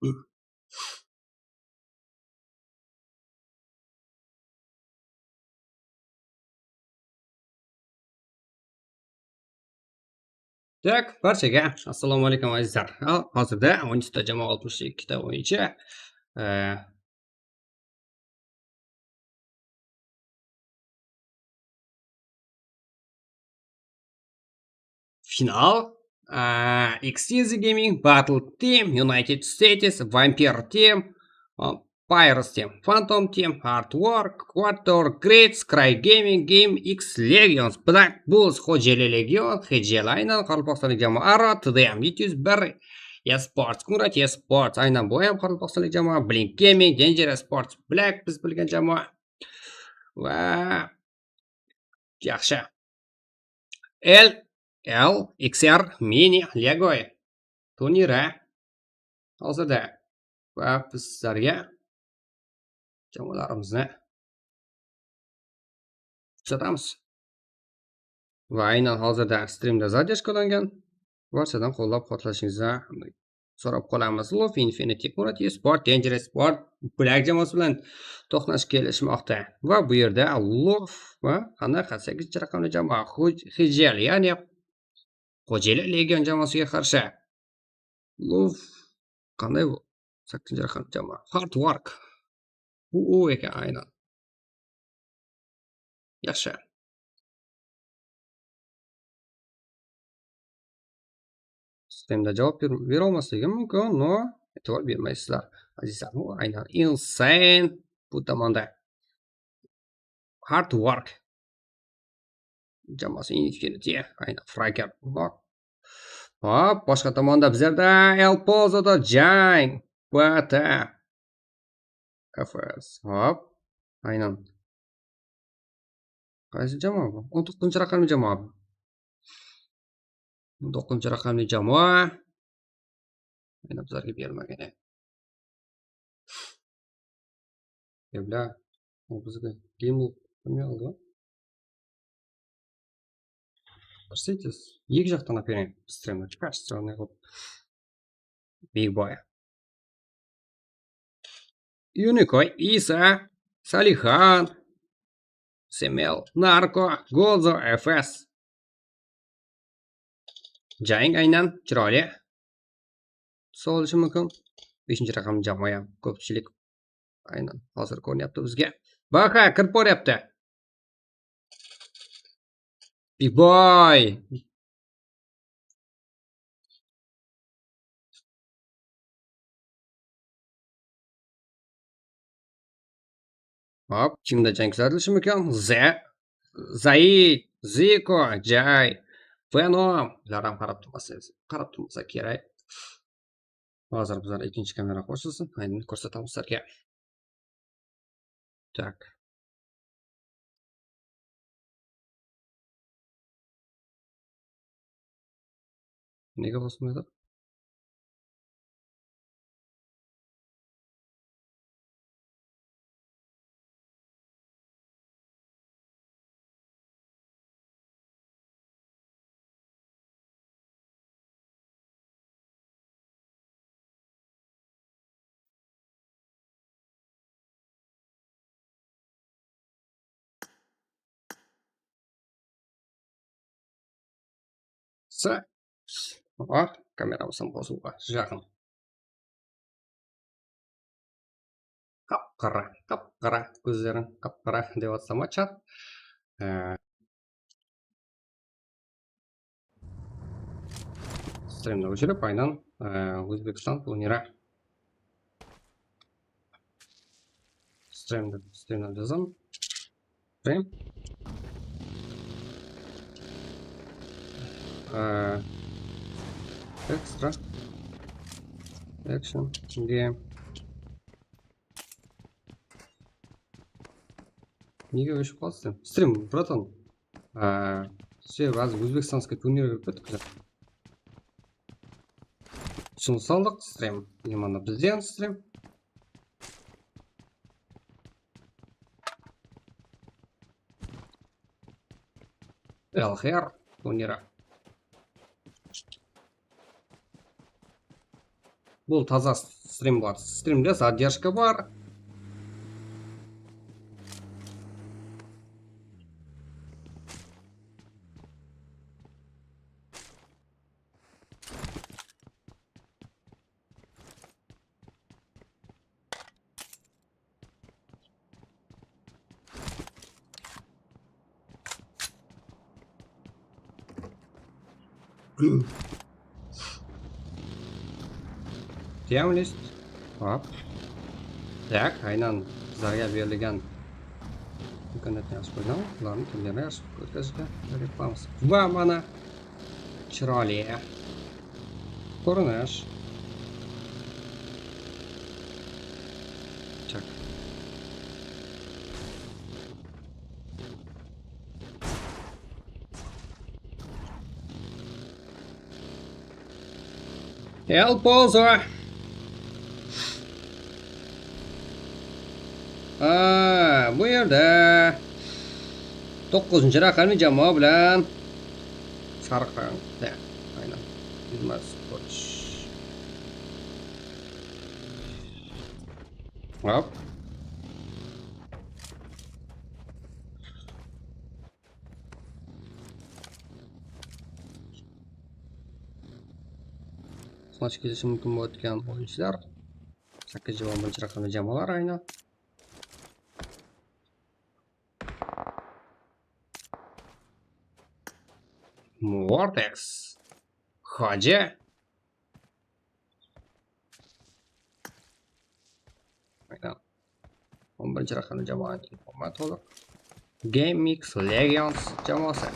Так, barchaga assalomu alaykum azizlar. Hozirda 13 ta jamoa 62 ta o'yinchi final XTZ Gaming, Battle Team, United States, Vampire Team, Pirates Team, Phantom Team, Hardwork, Quarter, Greats, Cry Gaming, Game X Legions, Black Bulls, Xo'jali Legion, HJL aynan Qoraqalpog'istonlik jamoa, Aro, TDM 701, eSports, Kunrat eSports, aynan bu ham Qoraqalpog'istonlik jamoa, Blink Gaming, Danger Sports, Black biz bilgan jamoa va yaxshi. L L XR Mini Lego turniri hozirda va biz sizlarga jamoalarimizni ko'rsatamiz. Va aynan hozirda streamda zadержkalangan. Barchadan qo'llab-quvvatlashingizni so'rab qolamiz. Love Infinity Murat Sport, Dangerous Sport Black jamoasi bilan to'qnash kelishmoqda. Va bu yerda Love va qanaqa 8-raqamli jamoa Hijel, ya'ni Xo'jali Legion jamoasiga qarshi. Love qanday bu? 8-raqamli jamoa. Hard Work. U ekan aynan. Yaxshi. Sistemda javob bera olmasligi mumkin, no e'tibor bermaysizlar. Azizlar, bu aynan Insane bu tomonda. Hard Work jamoasi Infinity, aynan Frager. Hop, boshqa tomonda bizlarda El Pozoda jang. BT FS. Hop, aynan. Qaysi jamoa bu? 19-raqamli jamoa. 19-raqamli jamoa. Aynan bizlarga berilmagan. Evla, u bizga game nima oldi? Представляете, екі жақтан әперейін. Стримді качественный қылып. Big Boy. Юникой, Иса, Салихан, Семел, Нарко, Голзо, FS. Jang aynan chiroyli. Solishi mumkin. 5-raqamli jamoa ham ko'pchilik aynan hozir ko'rinyapti bizga. Baha kirib boryapti. Big Boy. Hop, kimda jang kuzatilishi mumkin? Z, Zaid, Ziko, Jay, Venom. Ular ham qarab turmasa kerak. Hozir bizlar ikkinchi kamera qo'shilsin, aynan ko'rsatamiz sizlarga. Tak. Nega bosmaydi? Va kameramiz ham qo'shilgan jaqin. Qap-qora, qap-qora ko'zlaring qap-qora deyapsam chat. Streamni o'chirib, aynan O'zbekiston turniri streamni yozam. Stream. Extra action game. Nega o'chib qoldi? Stream, братан. Все, hozir O'zbekistonskiy turnirga kirib ketdik. Shuni soldik stream. Mana bizdan stream. LHR turniri. Бұл таза стрим болады. Стримде задержка бар. List. Hop. Tak, aynan bizlarga berilgan imkoniyatni yaxshi foydalanib, ularni kimlarga yaxshi o'tkazishga harakat qilamiz. Va mana chiroyli ko'rinish. Tak. El Pozo. Bu yerda 9-raqamli jamoa bilan sariq rangda aynan Yilmaz Ko'ch. Hop. Soch kelishi mumkin bo'lgan o'yinchilar 8 va 11 raqamli jamoalar aynan. Vortex. Hoji. Aynan. 11 raqamli jamoa to'liq. Game Mix Legions jamoasi.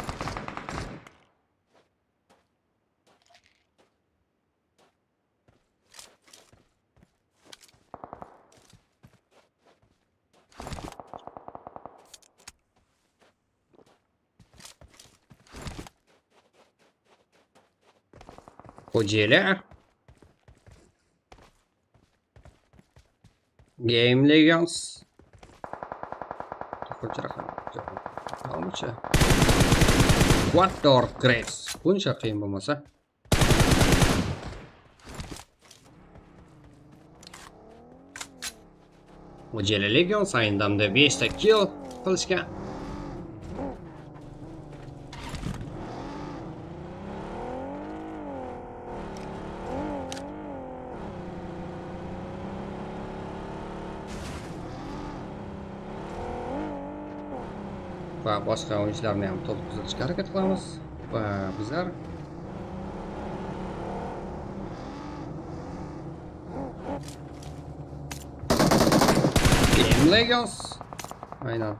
Xo'jeli. Game Legions. Quattro Graves. Buncha qiyin bo'lmasa. Xo'jeli Legions ayndamda 5 ta kill qilishgan. Va boshqa o'yinchilarni ham to'liq kuzatishga harakat qilamiz. Va bizlar Game Legions aynan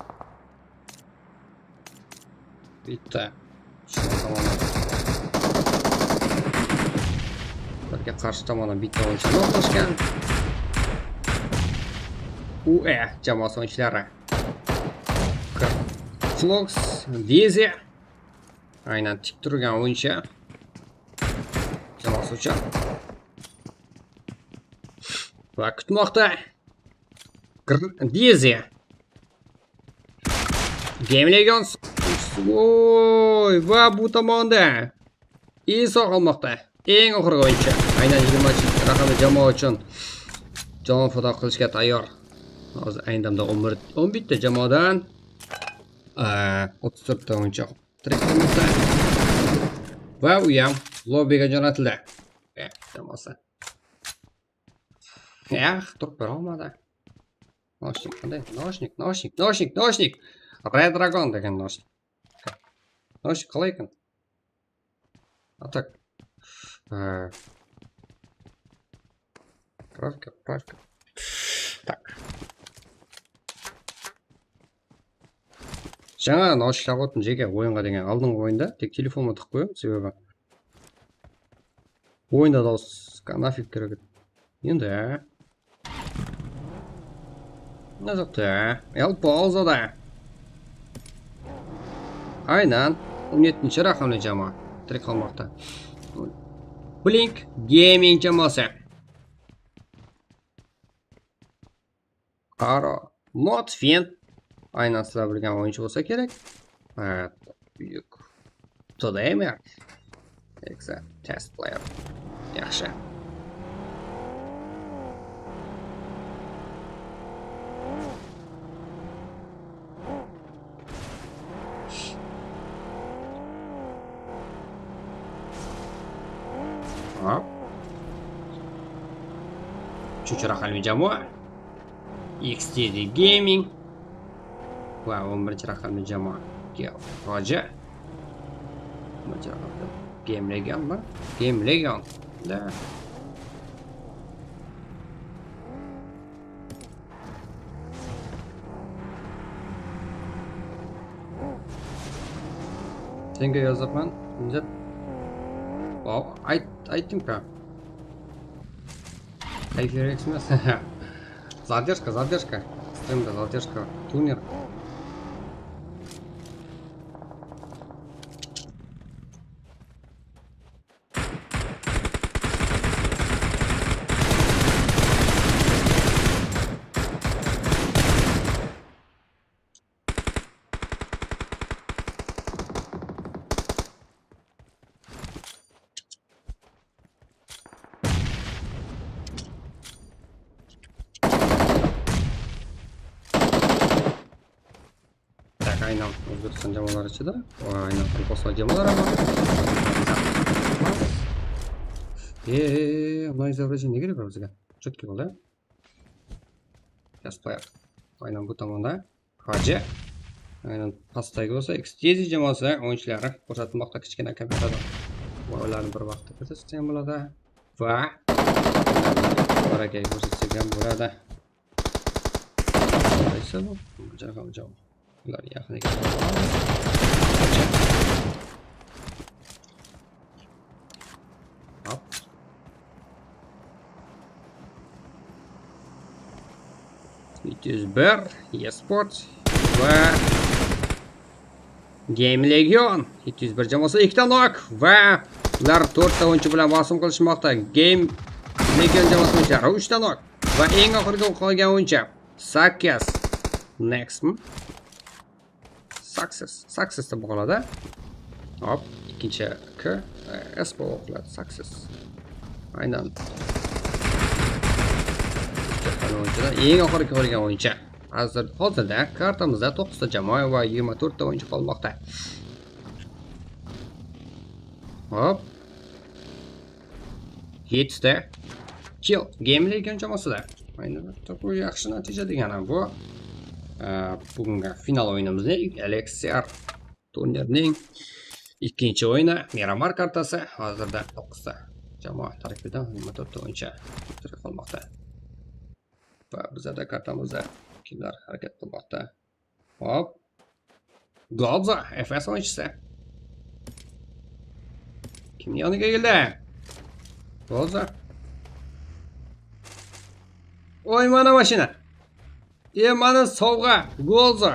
bitta shu tomondan ularga qarshi tomondan bitta o'yinchi yo'qlashgan. UE jamoasi o'yinchilari Flux, Dizi aynan tik turgan o'yinchi jamoasi uchun va kutmoqda. Dizi Game Legions. Oy, va bu tomonda Iso qolmoqda. Eng oxirgi o'yinchi aynan 20 raqamli jamoa uchun jon fido qilishga tayyor. Hozir ayni damda 11 ta jamoadan 34 ta o'yinchi tirik qolmoqda. Va u ham lobbiga jo'natildi. Jamoasi. Turib bera olmadi. Noshnik qanday? Noshnik, noshnik, noshnik, noshnik. Red Dragon degan noshnik. Noshnik qalay ekan? Atak. Правка, правка. Так. Жаңа наушник тағып жеке ойынға деген алдыңғы ойында тек телефонға тығып қоямын, себебі ойында дауыс нафиг керек еді. Енді мына жақта El Pozoda aynan 17 raqamli jamoa tirik qolmoqda. Blink Gaming jamoasi. Qaro Notfin aynan sizlar bilgan o'yinchi bo'lsa kerak. Buyuk Todemer. Exa test player. Yaxshi. Hop. 3 raqamli jamoa XTD Gaming va 11 raqamli jamoa Roja. 11 raqamli Game Legion, Game Legion. Да. Senga yozyapman. Wow, aytdim-ku. HyperX emas. Задержка, задержка. Стримда задержка. Тунер. Aynan O'zbekiston jamoalari ichida va aynan Qirg'iziston jamoalari bor. Bunday изображение nega kerak bizga? Четкий bo'ldi. Сейчас qo'yadi. Aynan bu tomonda Hoji. Aynan pastdagi bo'lsa XTZ jamoasi o'yinchilari ko'rsatilmoqda kichkina kamerada. Va ularni bir vaqtda ko'rsatsa ham bo'ladi va barakaga ko'rsatsak ham bo'ladi. Qaysi bu? Jamoa. Ular yaqiniga hop. 701 eSports va Game Legion 701 jamoasi ikkita nok va ular 4 ta o'yinchi bilan bosim qilishmoqda. Game Legion jamoasi o'yinchilari 3 ta nok va eng oxirgi qolgan o'yinchi Success Next. Success. Success deb qoladi. Hop, ikkinchi K S bo'lib qoladi. Success. Aynan. Eng oxirgi qolgan o'yinchi. Hozirda kartamizda 9 ta jamoa va 24 ta o'yinchi qolmoqda. Hop. 7 ta kill Game Legion jamoasida. Aynan bu yaxshi natija degani bu. Bugungi final o'yinimizning Elixir turnirining ikkinchi o'yini Miramar kartasi. Hozirda 9 ta jamoa tarkibidan 24 ta o'yinchi tirik qolmoqda. Va bizada kartamizda kimlar harakat qilmoqda? Hop. Goza FS o'yinchisi. Kimning yoniga keldi? Goza. Oy, mana mashina. Mana sovg'a, Golza.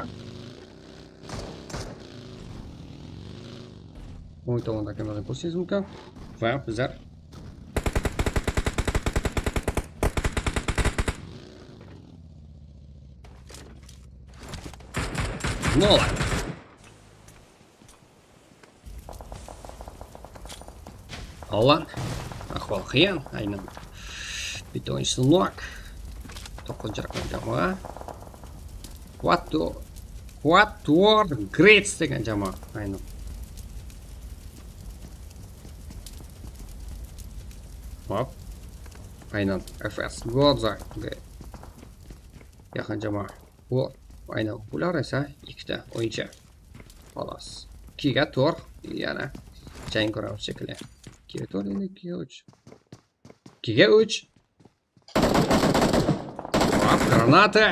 O'ng tomonda kamerani ko'rishingiz mumkin. Va bizlar Nolan. Nolan. Ahvol qiyin, aynan. Bitta o'yinchisi nok. 9 raqam jamoa. Quattro Greats degan jamoa aynan. Hop. Aynan FS Goza yaqin jamoa. Bu aynan bular esa ikkita o'yinchi. Xolos. 2ga 4 yana jang ko'ramiz shekilli. 2ga 4 endi 2ga 3. 2ga 3. Hop, granata.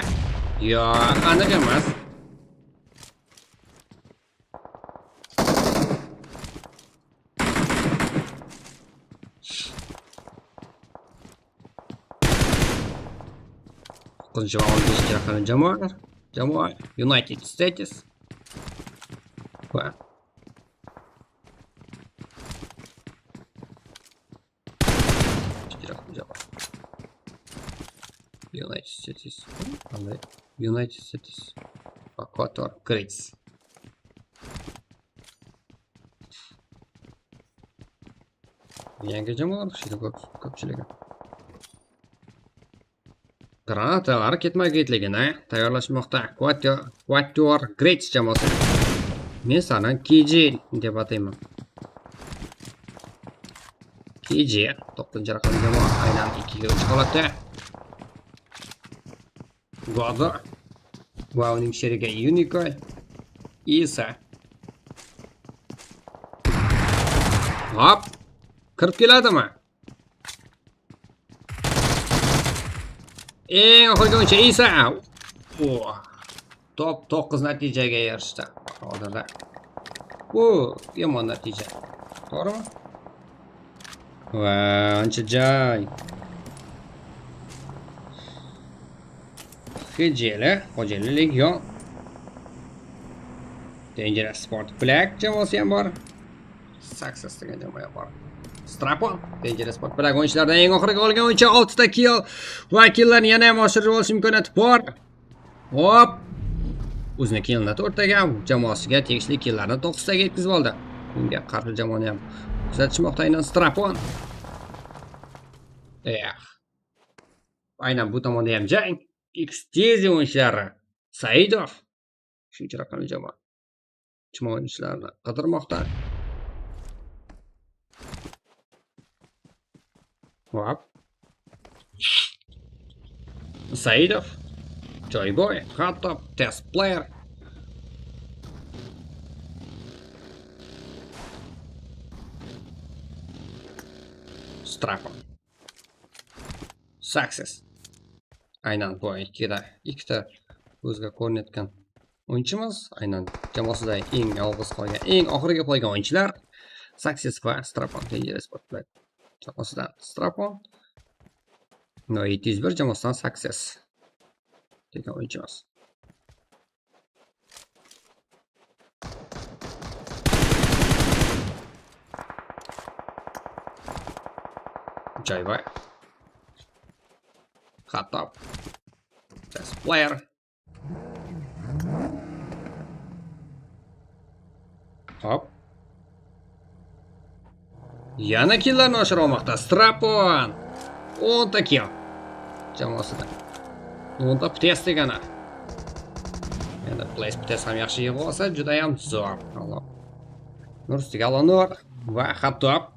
Yo'q, aniq emas. To'qqizinchi va o'n beshinchi raqamli jamoalar. Jamoa United States va United States. United States va Qatar Greats. Yangi jamoalar o'xshaydi ko'pchiligi. Granatalar ketma-ketligini tayyorlashmoqda. Quattro Greats jamoasi. Men seni KG deb atayman. TG 9 raqamli jamoa aynan 2 ga 3 holatda. Godo va uning sherigi Unico Isa. Hop, kirib keladimi? Eng oxirgi o'yinchi Isa. Top 9 natijaga erishdi. Hozirda. Bu yomon natija. To'g'rimi? Va ancha jang. Xejeli, Xojeli Legion. Dangerous Sport Black jamoasi ham bor. Success degan jamoa ham bor. Strapon Dangerous Sport Black o'yinchilaridan eng oxirgi qolgan o'yinchi 6 ta kill va killlarni yana ham oshirib olish imkoniyati bor. Hop. O'zini killini 4 taga, jamoasiga tegishli killlarni 9 taga yetkazib oldi. Unga qarshi jamoani ham kuzatishmoqda aynan Strapon. Aynan bu tomonda ham jang. XTZ o'yinchilari Saidov shuncha raqamli jamoa jamoa o'yinchilarini qidirmoqda. Hop. Saidov, Joyboy, Hattob, Test Player. Strapon. Success. Aynan bu ikkita o'ziga ko'rinayotgan o'yinchimiz, aynan jamoasida eng yolg'iz qolgan, eng oxirgi qolgan o'yinchilar Success va Strapon. Dangerous Sport Black jamoasidan Strapon, no 701 jamoasidan Success degan o'yinchimiz. Joyboy, Hattob, Test Player. Hop. Yana killarni oshira olmoqda Strapon. 10 ta kill jamoasida. 10 ta test degani. Endi place test ham yaxshi yig'ib olsa juda ham zo'r. Alloh. Nur ustiga Alonor va Hattob.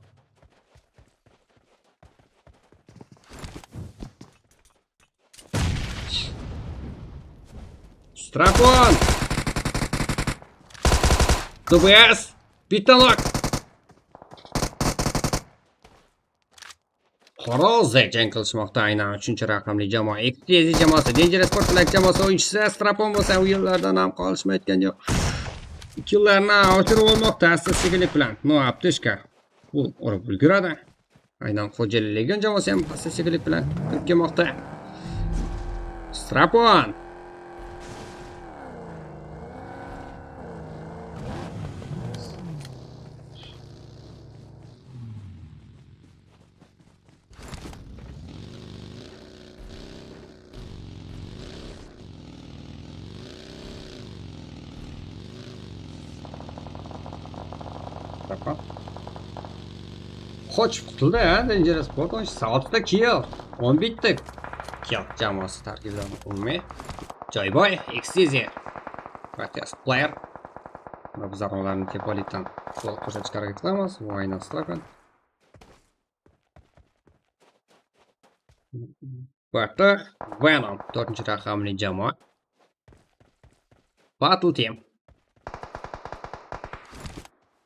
Strapon! DBS! Bitta nok! Xo'rozdek jang qilishmoqda aynan 3-raqamli jamoa. XTZ jamoasi, Dangerous Sport Black jamoasi o'yinchisi Strapon bo'lsa u yillardan ham qolishmayotgan yo'q. Killarni oshirib olmoqda asta-sekinlik bilan. No, aptechka. U urib ulguradi. Aynan Xo'jali Legion jamoasi ham asta-sekinlik bilan kirib kelmoqda. Strapon! Qochib qutuldi, ha, Dangerous Sport o'yinchisi. 6 ta kill, 11 ta kill jamoasi tarkibida umumiy. Joyboy, XTZ va Test Player. Va biz ularni tepalikdan to'liq ko'rsatishga harakat qilamiz. Va aynan Strapon. Bu Venom 4-raqamli jamoa. Battle Team.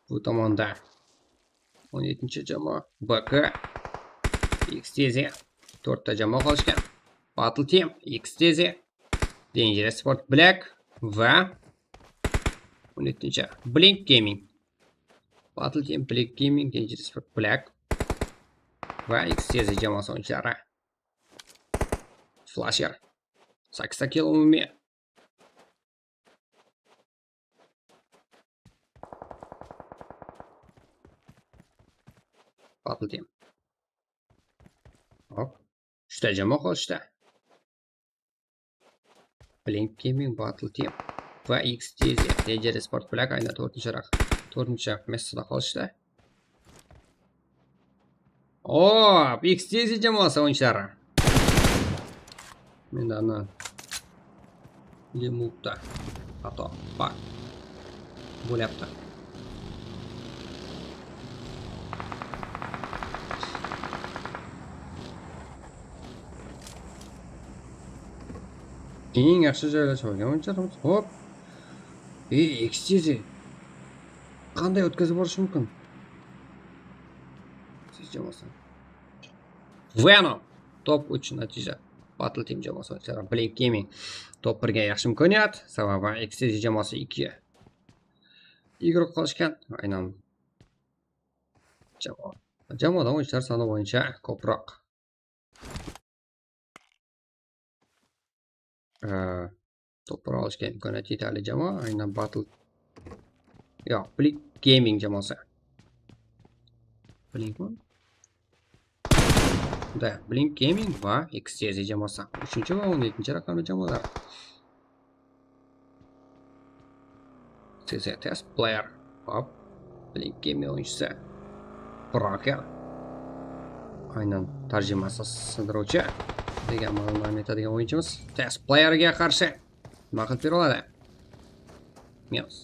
Bu tomonda 17-jamoa BK XTZ 4 ta jamoa qolishgan. Battle Team, XTZ, Dangerous Sport Black va 17-chi Blink Gaming. Battle Team, Blink Gaming, Dangerous Sport Black va XTZ jamoasi o'yinchilari. Flasher 8 ta kill umumiy. Battle Team. Hop. 3 ta jamoa qolishdi. Blink Gaming, Battle Team va XTZ, Dangerous Sport Black aynan 4-messada qolishdi. Hop, XTZ jamoasi o'yinchilari. Mendan Limukda xato bak bo'lyapti. Eng yaxshi joylashib olgan o'yinchilarimiz. Hop. XTZ qanday o'tkazib borish mumkin? Siz jamoasi. Venom top 3 natija. Battle Team jamoasi o'yinchilari Blink Gaming top 1 ga yaxshi imkoniyat. Sababi XTZ jamoasi 2 игрок qolishgan. Aynan jamoadan o'yinchilar soni bo'yicha ko'proq. Top 1 olishga imkoniyat yetarli jamoa aynan Battle yo'q, Blink Gaming jamoasi. Blinkmi? Da, Blink Gaming va XTZ jamoasi. 3 va 17 raqamli jamoalar. CZ test player. Hop. Blink Gaming o'yinchisi. Broker. Aynan tarjimasi sindiruvchi degan ma'noni aytadigan o'yinchimiz test playerga qarshi nima qilib bera oladi? Minus.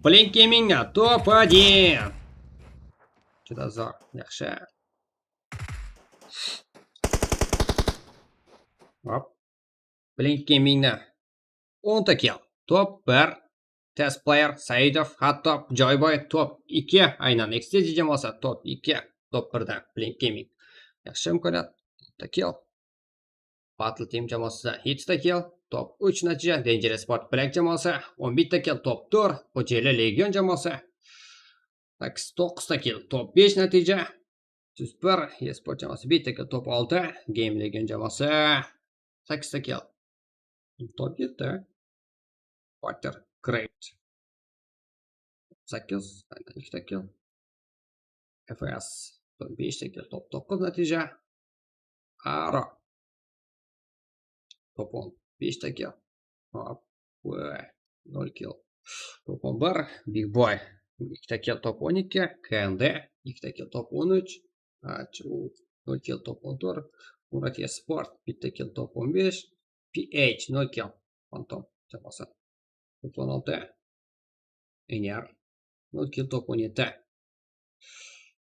Blink Gamingga top 1. Juda zo'r, yaxshi. Hop. Blink Gamingda 10 ta kill. Top 1 test player Saidov, hatto Joyboy top 2, aynan XTZ jamoasi top 2, top 1 dan Blink Gaming. Yaxshi imkoniyat. Ta kill. Battle Team jamoasida hech ta kill. Top 3 natija Dangerous Sport Black jamoasi 11 ta kill, top 4 Xo'jayli Legion jamoasi 9 ta kill, top 5 natija 101 Esport jamoasi 1 ta kill, top 6 Game Legion jamoasi 8 ta kill. Top 7 Fighter Great 8 2 ta kill. FS 5 ta kill, top 9 natija. Aro top 10 5 ta kill. Hop, 0 kill. Top 11 Big Boy 2 ta kill, top 12 KND 2 ta kill, top 13 0 kill, top 14 Murat Sport 1 ta kill, top 15 PH 0 kill Phantom jamoasi top 16 NR 0 kill, top 17.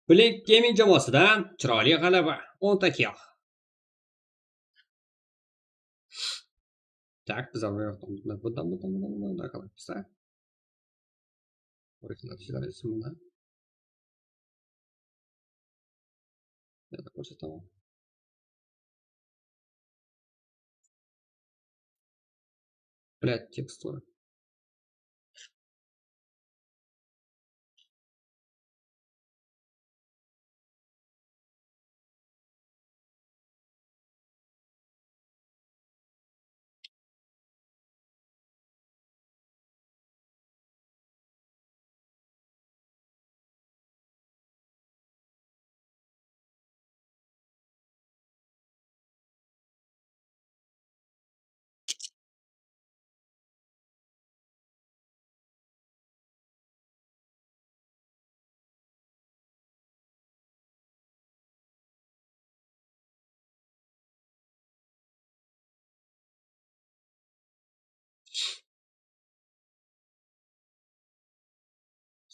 Blink Gaming jamoasidan chiroyli g'alaba 10 ta kill. Так, biz bundan qilamiz. Natijalar yana ko'rsataman. Блядь, текстура.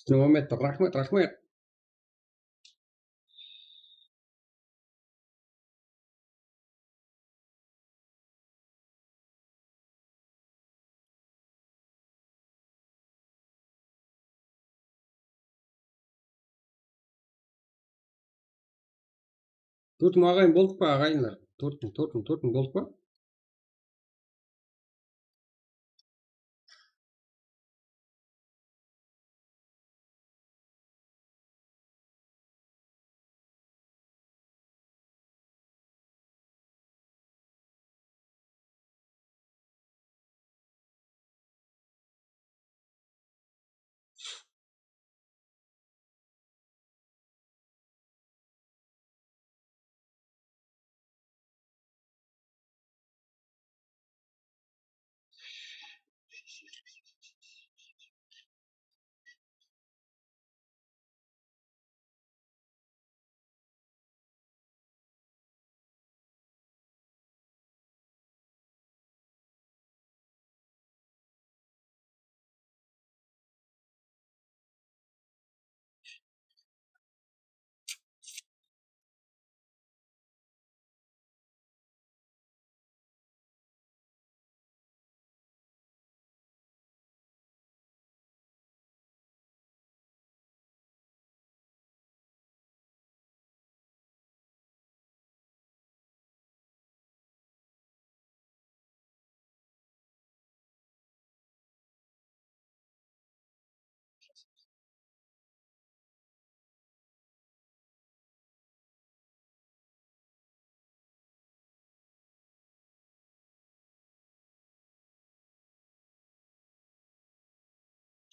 Rahmat, rahmat. 4000 ағайын болдық па, ағайындар? 4000 болдық па?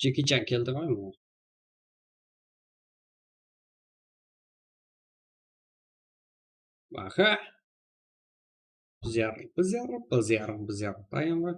Jeki Chan keldi g'oymi? Aha. 1,5, 1,5, 1,5, 1,5 tayinli.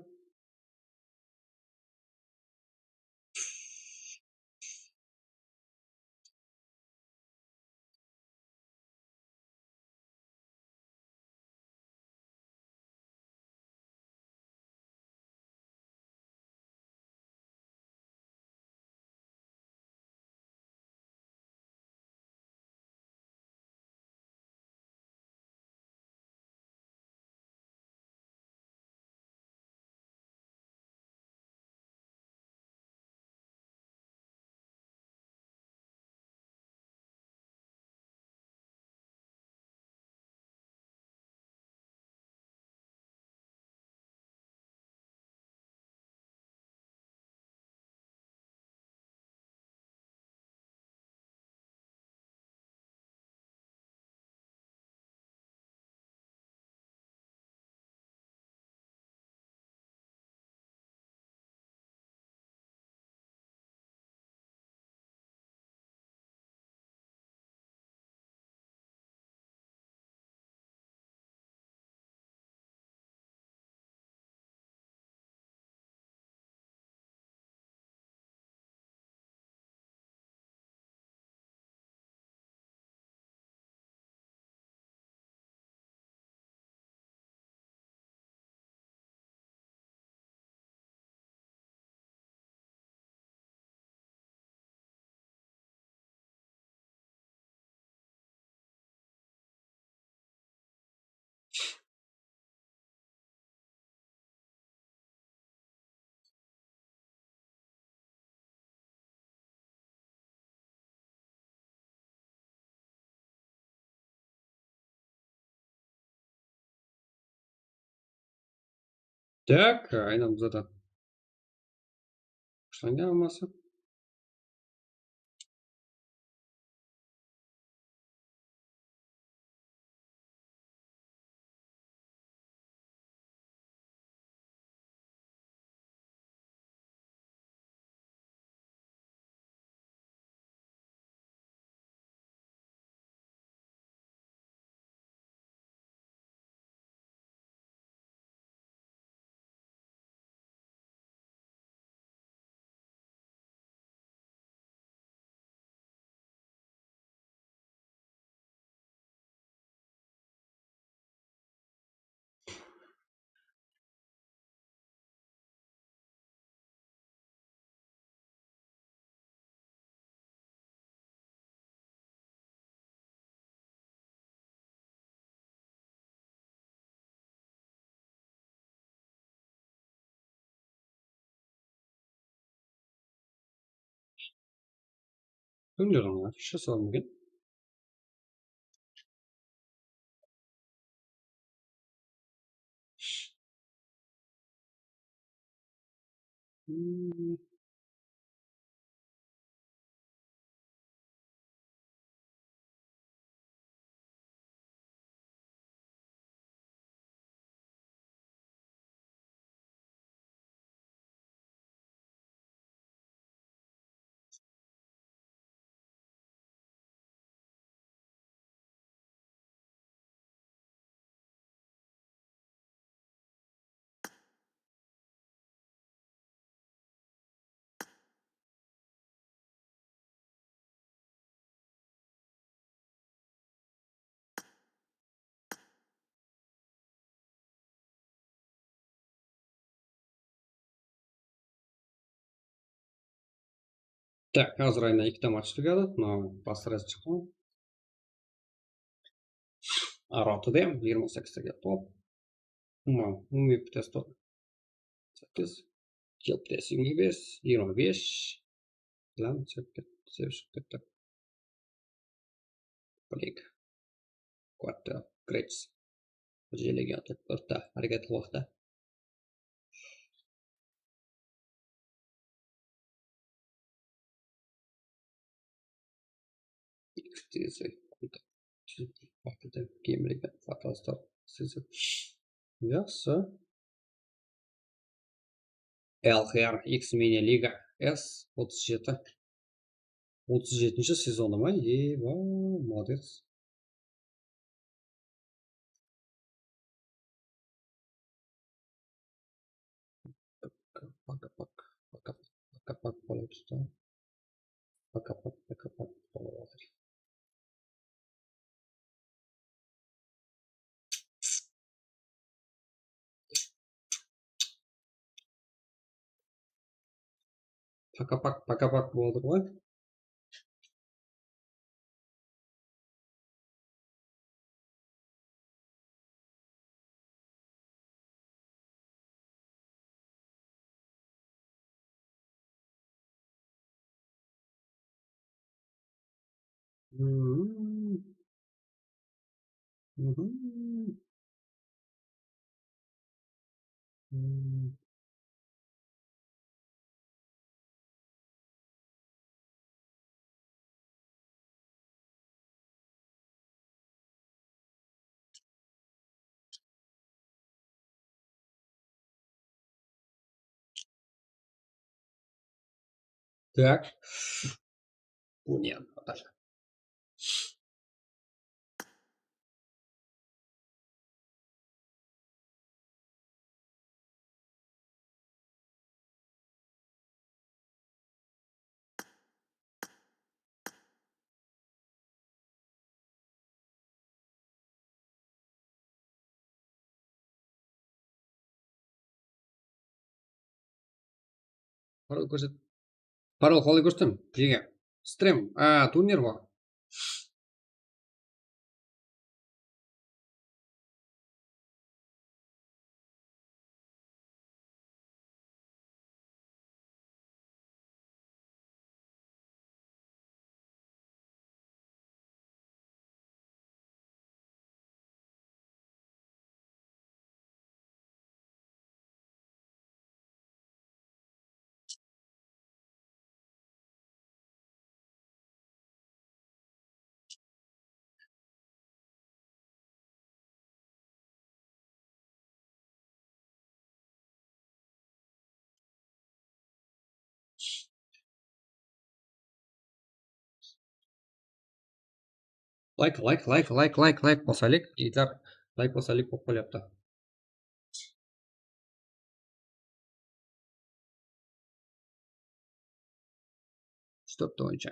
Так, aynan bizada boshlangan hammasi. Bilmiyorum ya. Fisher solmagan. Так, hozir aynan ikkita match tugadi. Pastras chiqdi. Rotida ham 28 taga top. Umuman, umumiy bittasi top. 8, bittasi 25, 25 bilan chiqib ketdi. Blik. Quarto, Grets. Jeliga to'rtta harakat qilmoqda. Yaxshi. LHR X Mini Liga S 37. 37 sezonimi? Eva, молодец. Пока, пока, пока, пока, пока, пока, пока, пока, пока. Пока, пока, пока, bo'ldi qo'y. Так. Понятно. Parol ko'rsat. Parol qalay ko'rsatdim? Jiga. Stream, turnir bor. Like, like, like, like, like, like bosaylik. Yigitlar, like bosaylik bo'lib qolyapti. To'rtta o'yinchi.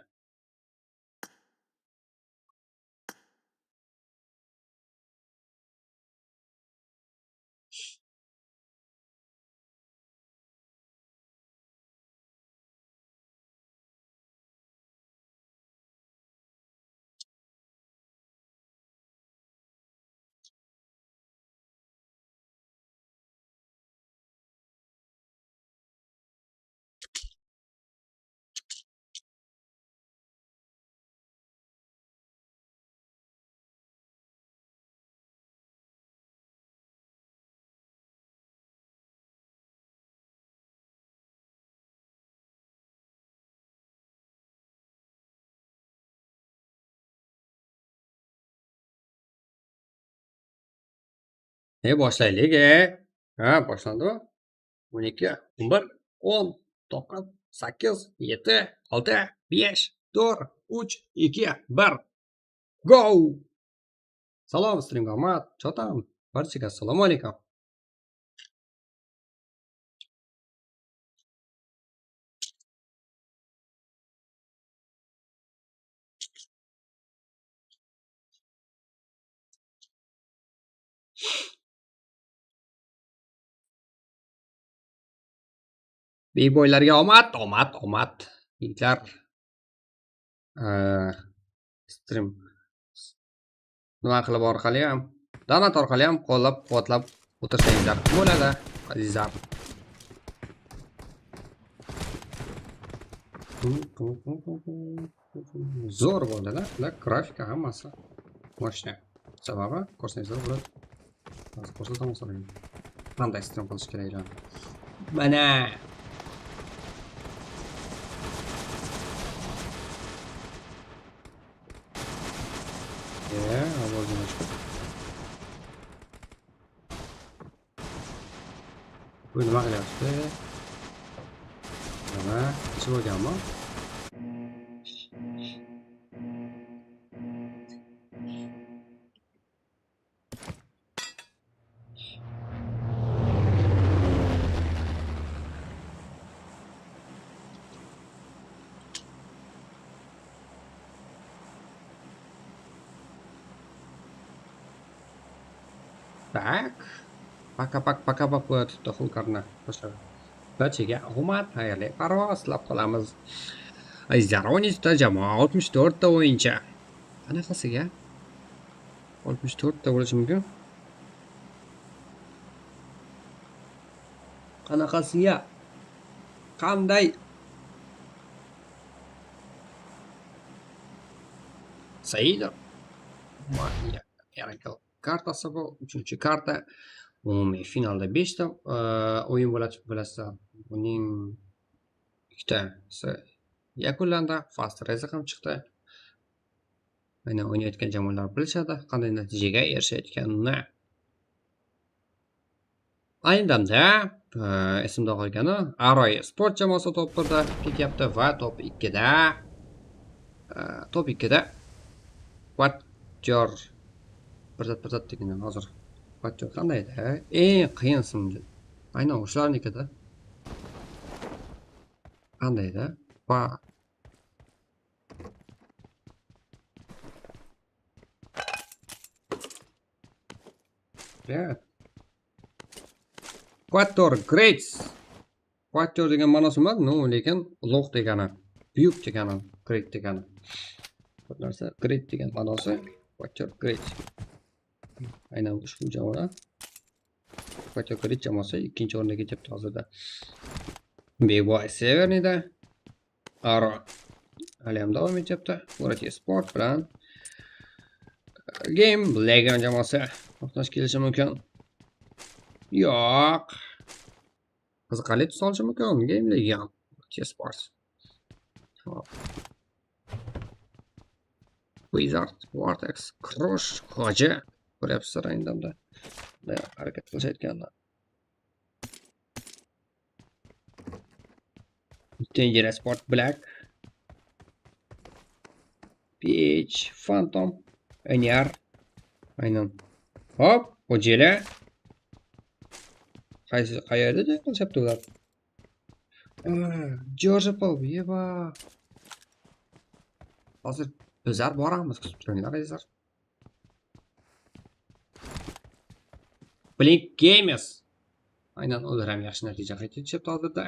Boshlaylik, Ha, boshlandimi? 12, 11, 10, 9, 8, 7, 6, 5, 4, 3, 2, 1. Go! Salom, streamga omad. Chotam. Barchaga assalomu alaykum. B-boylarga omad, omad, omad. Yigitlar, stream nima qilib orqali ham, donat orqali ham qo'llab-quvvatlab o'tirsangizlar bo'ladi, azizlar. Zo'r bo'ldi-da, grafika hammasi moshina. Sababi ko'rsangizlar bo'ladi. Hozir ko'rsataman sizlarga. Qanday stream qilish kerakligini. Mana Bu nima qilyapti? Nima? Ichib olganmi? Tak. Paka-pak qo'yatibdi Hulkarni. Barchaga omad, xayrli parvoz tilab qolamiz. Azizlar, 13ta jamoa, 64 ta o'yinchi. Qanaqasiga? 64 ta bo'lishi mumkin. Qanaqasiga? Qanday? Saidov. Yarim kartasi bu, 3-karta. Umumiy finalda 5 ta o'yin bo'ladi, bilasizlar. Buning ikkitasi yakunlandi. Fast race ham chiqdi. Aynan o'ynayotgan jamoalar bilishadi qanday natijaga erishayotganini. Ayni damda esimda qolgani Aroy Sport jamoasi top 1da ketyapti va top 2da Quatjor bir degan hozir Quatjor qanday edi? Eng qiyin ism aynan o'shalarnikida. Qanday edi? Va Quatjor Greats. Quatjor degan ma'nosi emas, no, lekin ulug' degani, buyuk degani, great degani. Bu narsa great degan ma'nosi Quatjor Great. Aynan ushbu jamoa Quatjor Great jamoasi 2-o'rinda ketyapti hozirda. Big Boy Severnida Aro hali ham davom etyapti. Murati Sport bilan Game Legion jamoasi to'qnash kelishi mumkin. Yo'q. Qiziqarli tus olishi mumkin Game Legion Murati Sport. Hop. Wizard, Vortex, Crush, Hoji ko'ryapsizlar ayni damda. Harakat qilishayotganlar. Dangerous Sport Black, PH, Phantom, NR. Aynan. Hop, Hojela. Qaysi qayerda jang qilishyapti ular? George Paul, yeba. Hozir bizlar boramiz, kutib turinglar azizlar. Blink Games. Aynan ular ham yaxshi natija qayd etishyapti hozirda.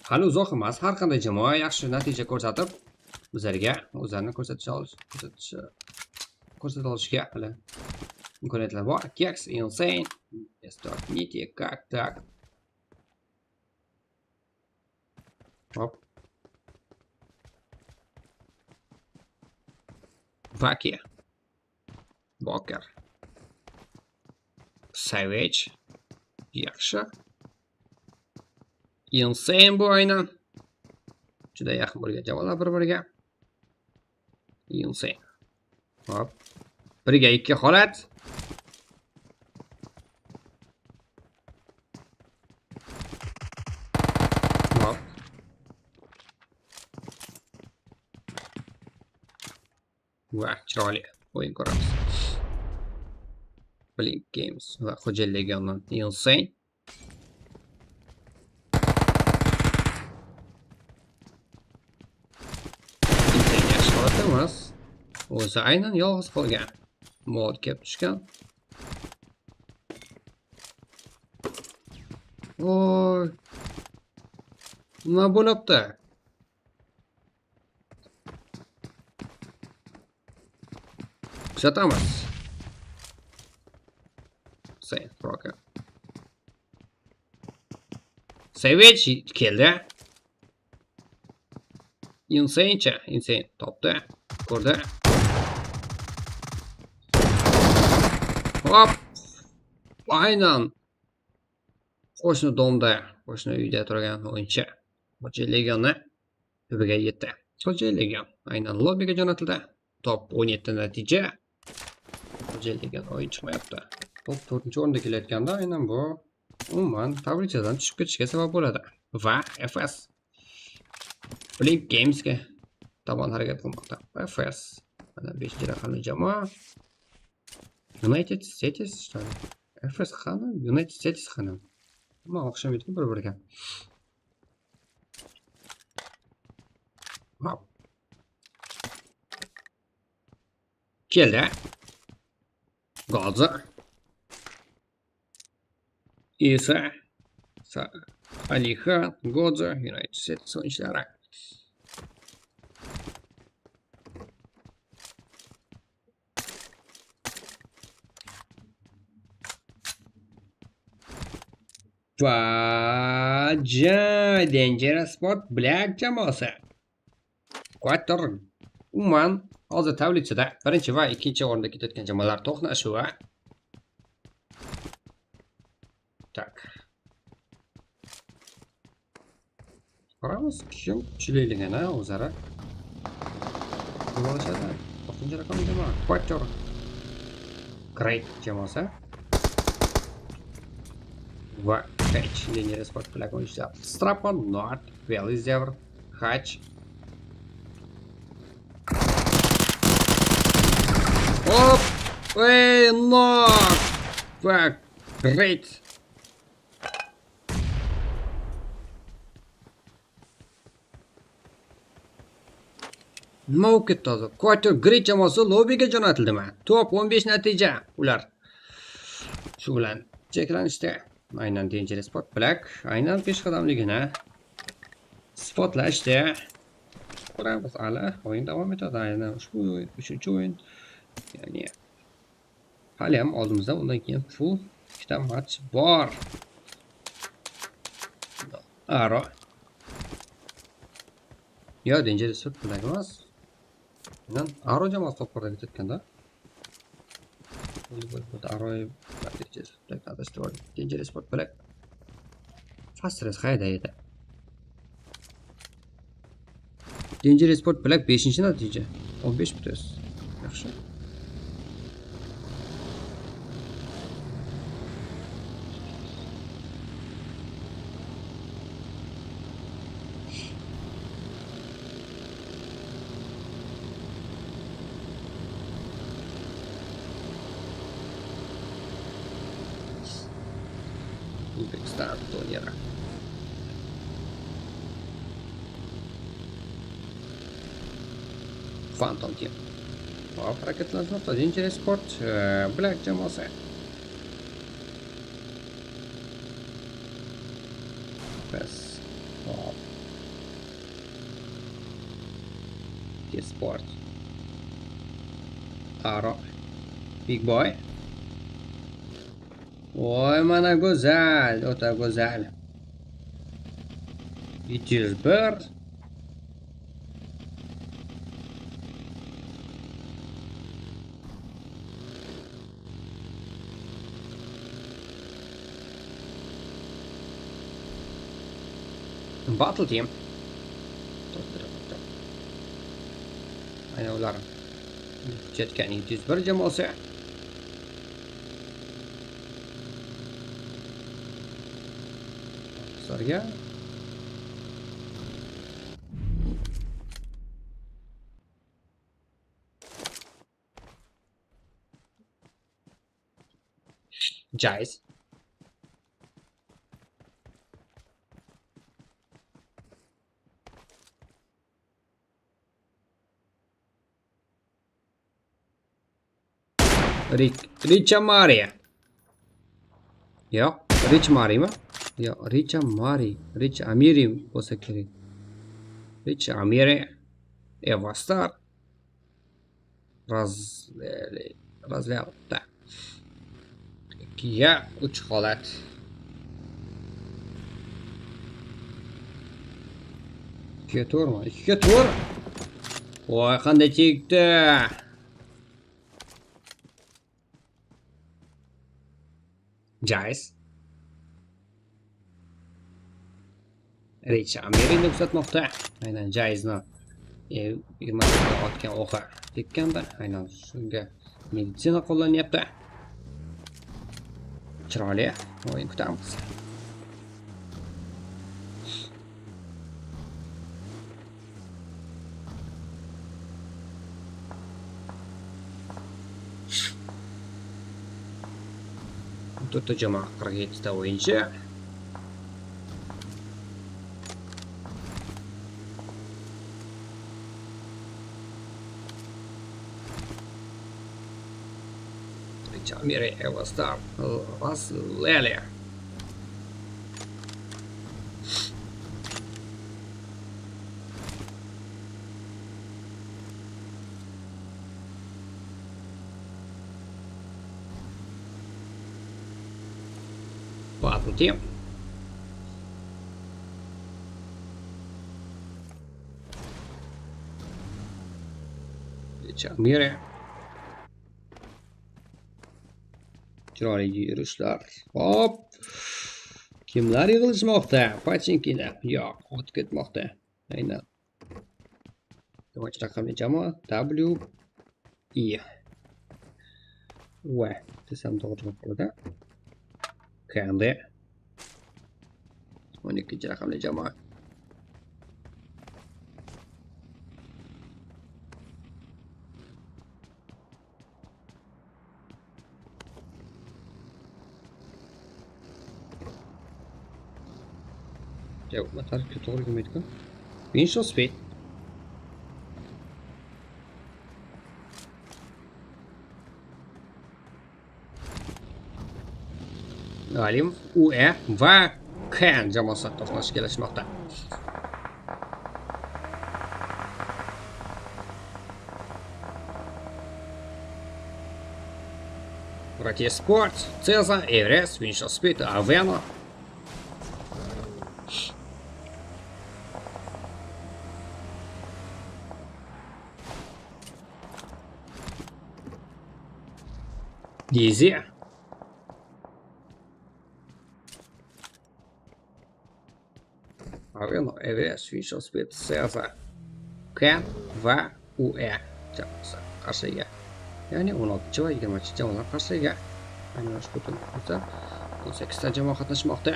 Hali uzoq emas, har qanday jamoa yaxshi natija ko'rsatib, bizlarga o'zlarini ko'rsata olishga hali imkoniyatlar bor. Kex, Insane, S4, Niti, как так. Hop. Vaki. Boker. Savage. Yaxshi. Insane bu aynan. Juda yaqin bo'lgan jamoalar bir-biriga. Insane. Hop. 1-2 holat. Hop. Va chiroyli o'yin ko'ramiz. Blink Games va Xo'jali Legiondan Insane. Insane yaxshi holatda emas. O'zi aynan yolg'iz qolgan. Mod kelib tushgan. Voy. Nima bo'lyapti? Kuzatamiz. Saint Rocker. Savage keldi. Insane-cha, Insane topdi. Ko'rdi. Hop. Aynan qo'shni domda, qo'shni uyda turgan o'yinchi Xo'jali Legionni tubiga yetdi. Xo'jali Legion aynan lobbiga jo'natildi. Top 17 natija. Xo'jali Legion o'yin chiqmayapti. Top 4-o'rinda kelayotganda aynan bu umuman tablichadan tushib ketishga sabab bo'ladi. Va FS Blink Gamesga tomon harakat qilmoqda. FS mana 5-raqamli jamoa. United States FS qani? United States qani? Nima o'xshamaydi bir-biriga. Hop. Keldi. Goza. Isa. Alixan, Goza, United States o'yinchilari. Va Dangerous Sport Black jamoasi. Quattro. Umuman hozir tablitsada birinchi va ikkinchi o'rinda ketayotgan jamoalar to'qnashuvi. Tak. Ko'ramiz kim kuchliligini o'zaro bo'lishadi. 9-raqamli jamoa Quattro Great jamoasi va Hatch Dangerous Sport Black o'yinchilari. Strapon, Nord, Velizevr, Hatch. Hop! Ey, knock! Va Great! Nima bo'lib ketdi hozir? Quattro Great jamoasi lobbiga jo'natildimi? Top 15 natija. Ular shu bilan cheklanishdi. Aynan Dangerous Sport Black aynan peshqadamligini isbotlashdi. Ko'ramiz, hali o'yin davom etadi. Aynan ushbu o'yin, 3-o'yin. Ya'ni hali ham oldimizda undan keyin full ikkita match bor. Aro. Yo, Dangerous Sport Black emas. Aynan Aro jamoasi top o'rtaga ketganda. Aro Dangerous Sport Black adashtirib Dangerous Sport Black. Fast qayerda edi? Dangerous Sport Black 5-natija. 15 plus. Yaxshi. O'zbekiston turniri. Phantom Team. Hop, harakatlanmoqda Dangerous Sport Black jamoasi. Bas. Hop. Sport. Aro. Big Boy. Voy, mana go'zal, o'ta go'zal. 201. Battle Team. Aynan ular chetgan 701 jamoasi. Sarga. Jais. Richa Maria. Yo'q, Rich Marimi? Yo'q, Richa Mari, Rich Amiri bo'lsa kerak. Rich Amiri, Evastar. Razlyapti. 2ga 3 holat. 2ga 4mi? 2ga 4. Voy, qanday chekdi. Jais. Rich Amirini kuzatmoqda. Aynan Jaisni 20 ta otgan o'qi tekkanda aynan shunga meditsina qo'llanyapti. Chiroyli o'yin kutamiz. 14 ta jamoa, 47 ta o'yinchi. Miri Evostar Vasleli. Battle team. Miri. Chiroyli yurishlar. Hop. Kimlar yig'ilishmoqda? Pachinkina. Yo'q, o'tib ketmoqda. Aynan. Demak, raqamli jamoa W E V desam to'g'ri bo'ladi. KND 12 raqamli jamoa. To'g'ri kelmaydi-ku. Windows Speed. Alimov UE va K jamoasi to'qnash kelishmoqda. Rocket Sport, Cezar, Everest, Windows Speed, Aveno. Dizi. Aveno, Everest, Windows Speed, Cezar, K va UE jamoasi qarshiga. Ya'ni 16 va 20 jamoalar qarshiga. Aynan ushbu turnirda 18 ta jamoa qatnashmoqda.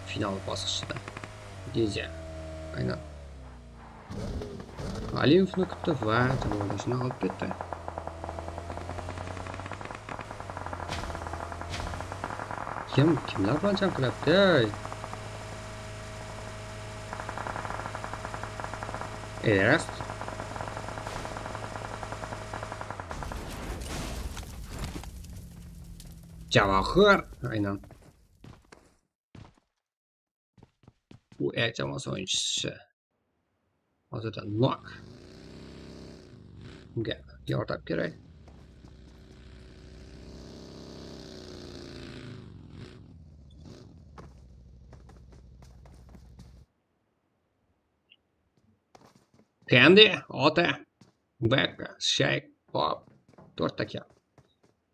Final bosqichida. Dizi. Aynan. Alimovni kutdi va jamoadoshini olib ketdi. Kimlar bilan jang qilyapti? Everest. Javohir aynan. U jamoasi o'yinchisi. Hozirda knock. Unga yordam kerak. Candy, Ota, Becca, Shake, Pop, 4ta kam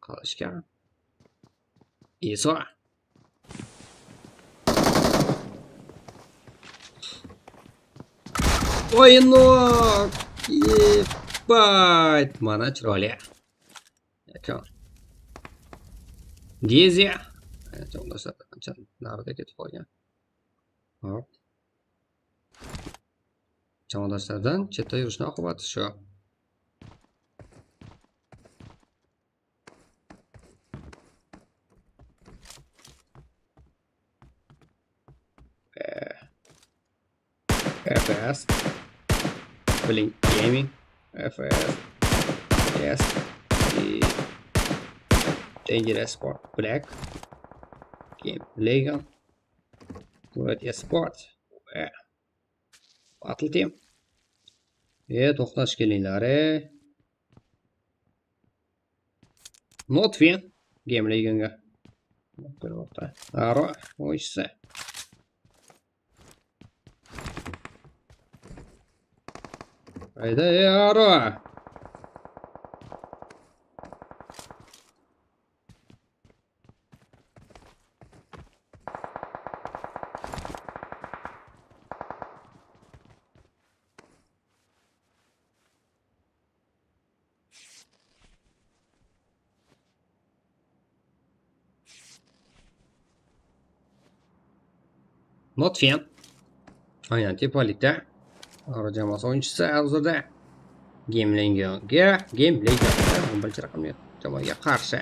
qolishgan. Iso. O'yinok! Ебать! Mana chiroyli. Yakun. Dizi. Ancha narida ketib qolgan. Hop. Jamoadoshlardan chetda yurishni oqibati shu. FPS Blink Gaming FPS S E Dangerous Sport Black Game Legan World Sport Battle Team. To'xtash kelinglar. Notvin Game Leganga. Aro o'yinchisi. Hayda Aro. Notfin. Aynan tepalikda. Aro jamoasi o'yinchisi hozirda Game Legionga, Game Legion 11 raqamli jamoaga qarshi.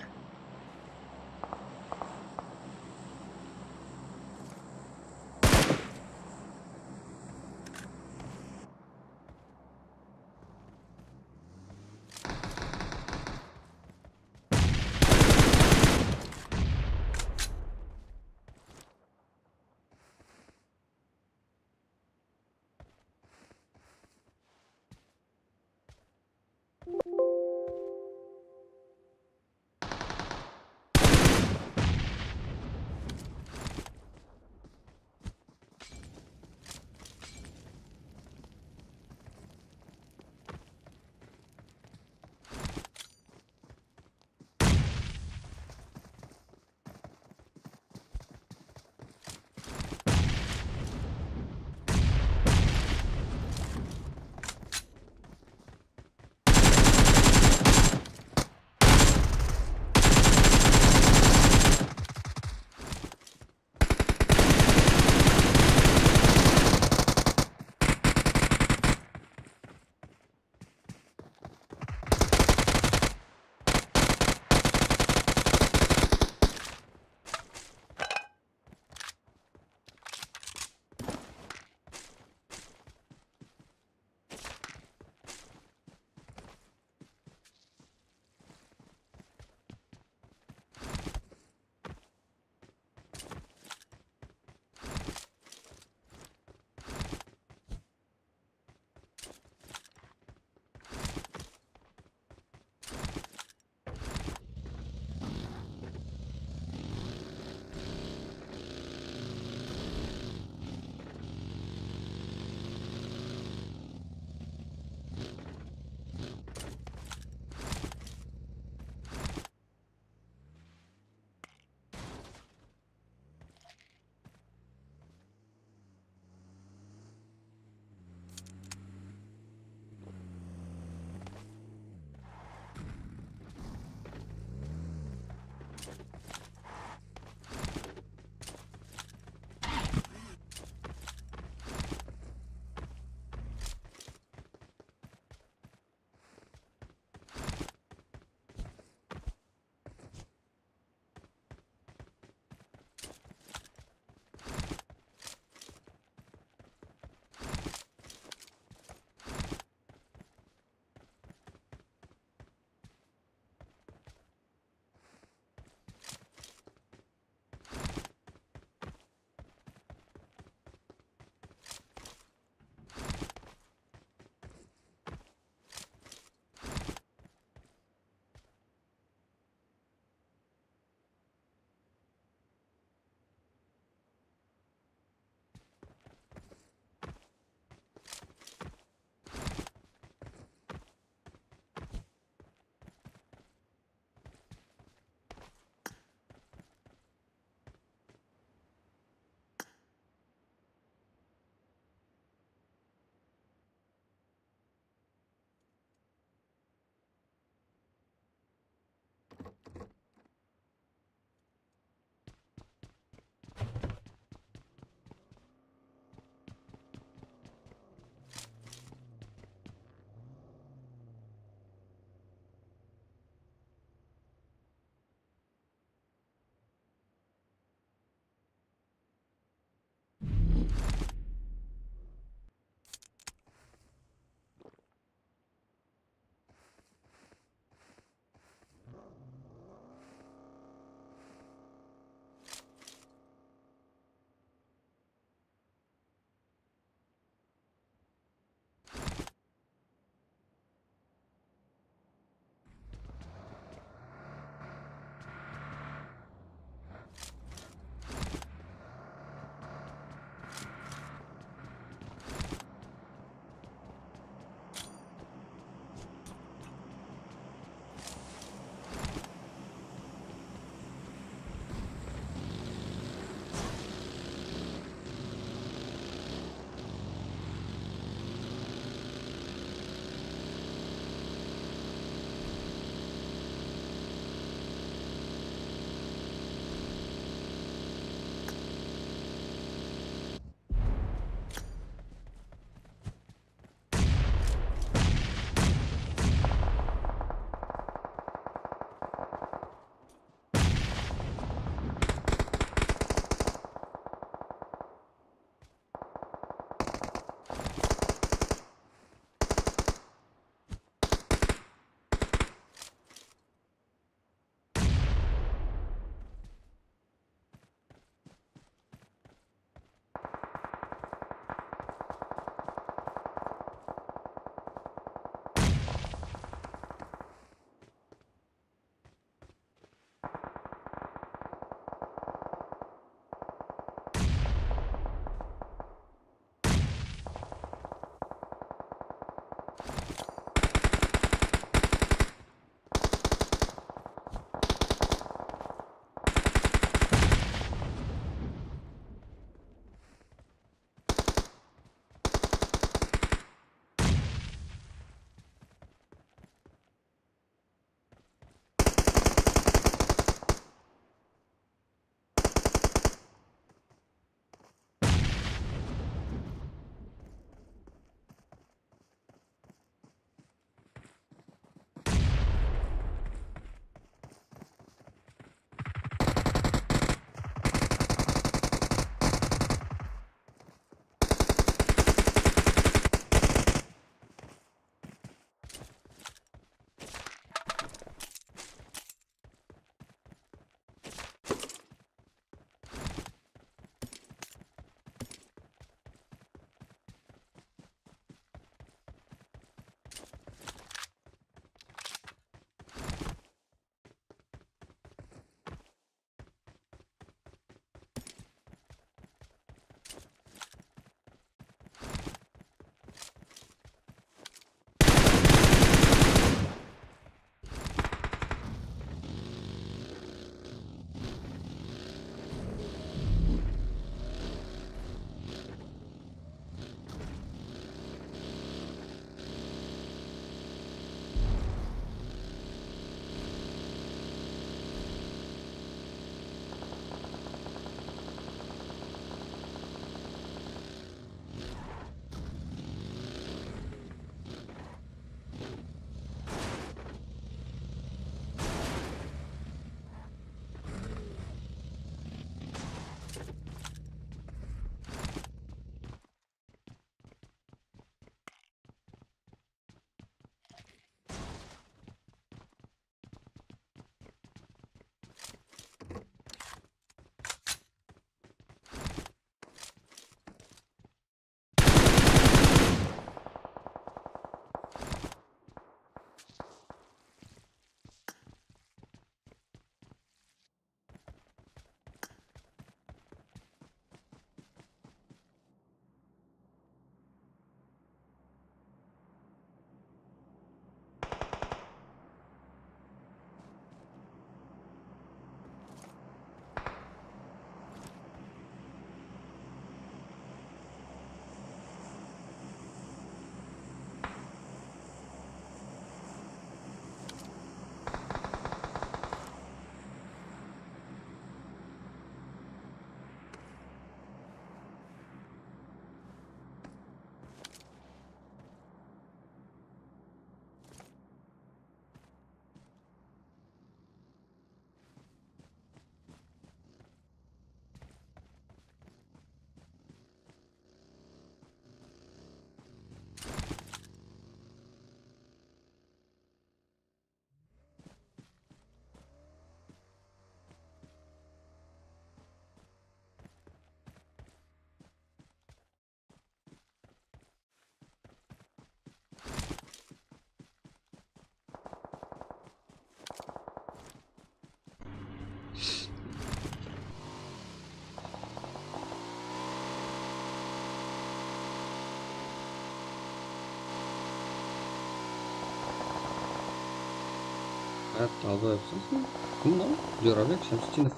Dolboyibsizmi? Kim u? Jo'rabek Shamsiddinov.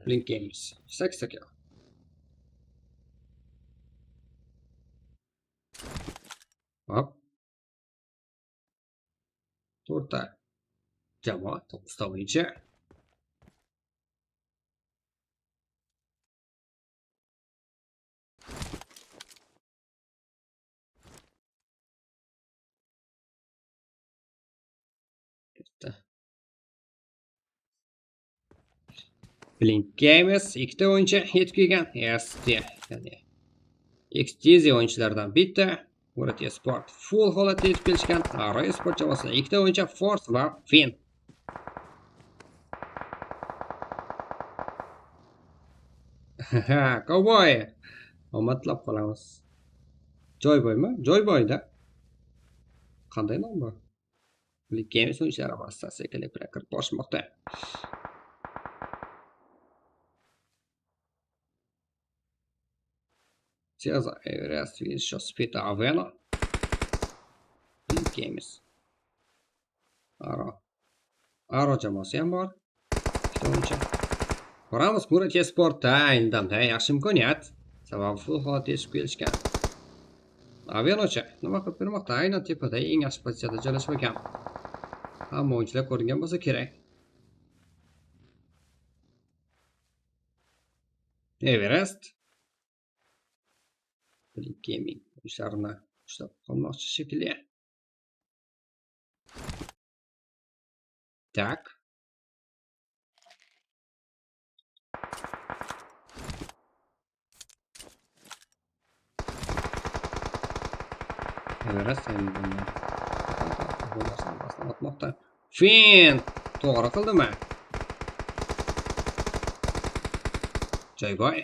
Blink Games. 8 kill. Hop. 4ta jamoa 9ta o'yinchi. Blink Games ikkita o'yinchi yetib kelgan. ST, ya'ni XTZ o'yinchilaridan bitta. Murat Esport full holatda yetib kelishgan. Aro Esport jamoasidan ikkita o'yinchi Force va Finn. Cowboy. Omad tilab qolamiz. Joyboymi? Joyboyda. Qanday nom bu? Blink Games o'yinchilari orasida sekinlik bilan kirib borishmoqda. Cezar, Everest, Vinicius, Peter, Avena. Blink Games. Aro. Aro jamoasi ham bor. Ikkita o'yinchi. Ko'ramiz, Murat Esportda aynidan yaxshi imkoniyat. Sababi full holatda yetishib kelishgan. Avenochi nima qilib bermoqda? Aynan tepada eng yaxshi pozitsiyada joylashib ekan. Hamma o'yinchilar ko'ringan bo'lsa kerak. Everest. Blink Gaming ishlarini ushlab qolmoqchi shekilli. Tak. Everest endi bu narsani boshlab. Finn to'g'ri qildimi? Joyboy.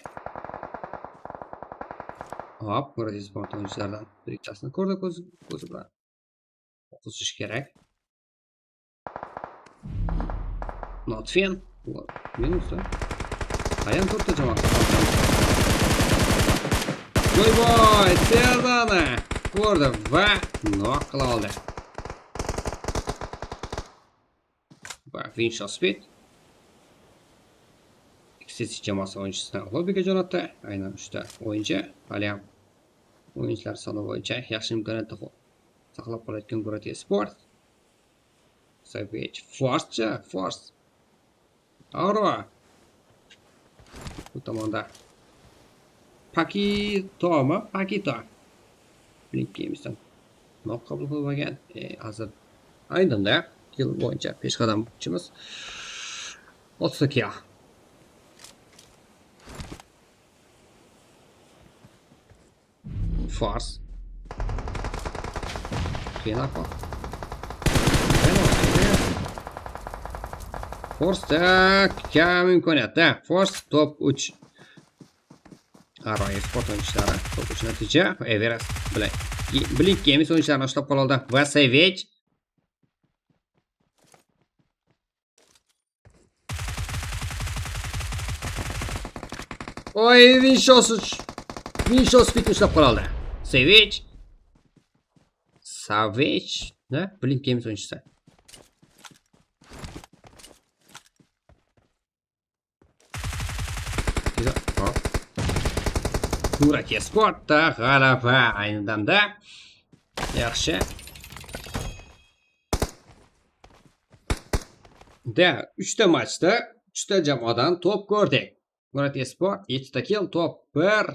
Hop, Murat Esport o'yinchilaridan bittasini ko'rdi ko'zi bilan. O'qish kerak. Not Finn. Minusda. Ayam to'rtta jamoa. Joyboy Sezani ko'rdi va knock qila oldi. Va Vinicius Speed XCC jamoasi o'yinchisini lobbiga jo'natdi. Aynan 3 ta o'yinchi hali ham o'yinchilar soni bo'yicha yaxshi imkoniyatni saqlab qolayotgan Murat Esport. Savage Force, Force. Aura. Bu tomonda Pakitomi? Pakito. Blink Games'dan knock qabul qilib olgan. Hozir aynan-da kill bo'yicha peshqadamchimiz 32 kill. Force. Qiyin. Force'da kam imkoniyatda. Force top 3. Aro Esport o'yinchilari top 3 natija. Everest bilan Blink Games o'yinchilarini ushlab qola oldi. Va Savage Oy, Vinicius Speed ushlab qola oldi. Savage. Savage, ne? Blink Games o'yinchisi. Murat Esportda g'alaba aynidan-da. Yaxshi. Da 3 ta matchda 3 ta jamoadan to'p ko'rdik. Murat Esport 7 ta kill, top 1.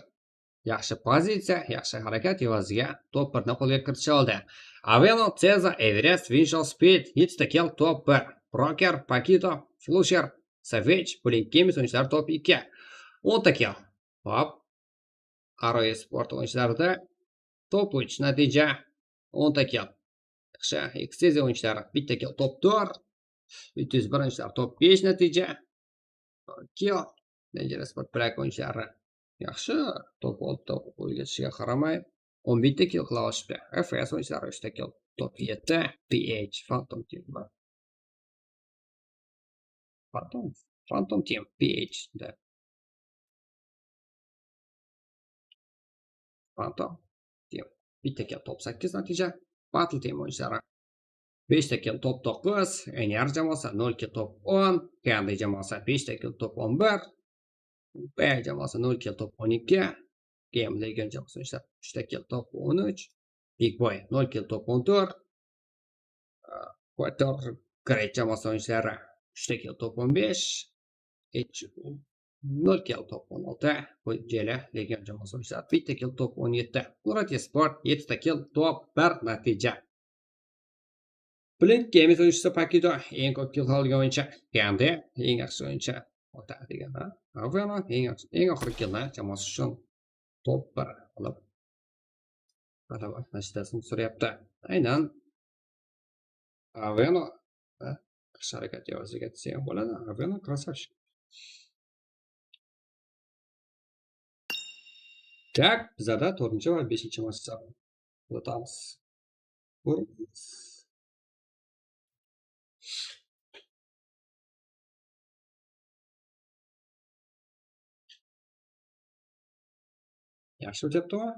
Yaxshi pozitsiya, yaxshi harakat evaziga top 1ni qo'lga kiritisha oldi. Aveno, Cezar, Everest, Vinicius Speed 7 ta kill, top 1. Broker, Pakito, Flusher, Savage, Blink Games o'yinchilari top 2. 10 ta kill. Hop. Aro Esport o'yinchilarida top 3 natija 10 ta kill. Yaxshi, XCZ o'yinchilari bitta kill, top 4. 301 o'yinchilar top 5 natija. Kill. Dangerous Sport Black o'yinchilari yaxshi top 6 ta qo'lga tushishiga qaramay 11 ta kill qila olishibdi. FS o'yinchilari 3 ta kill, top 7. PH Phantom Team. Phantom Team PH da. Phantom Team bitta kill, top 8 natija. Battle Team o'yinchilari 5 ta kill top 9, NR jamoasi 0 kill top 10, Candy jamoasi 5 ta kill top 11, B jamoasi 0 kill top 12, Game Legion jamoasi o'yinchilari 3 ta kill top 13, Big Boy 0 kill top 14, Quarter Great jamoasi o'yinchilari 3 ta kill top 15, H 0 kill top 16, Jeli Legion jamoasi o'yinchilari 1 ta kill top 17, Murad Sport 7 ta kill top 1 natija. Blink Games o'yinchisi Pakido eng ko'p kill olgan o'yinchi, Candy eng yaxshi o'yinchi ota degan, ha? Aveno eng yaxshi, eng oxirgi killni jamoasi uchun top 1 olib g'alaba natijasini suryapti. Aynan Aveno yaxshi harakat evaziga desa ham bo'ladi. Aveno красавчик. Так, bizada 4 va 5 matchlar o'tamiz. Ko'ramiz. Yaxshi o'tyaptimi?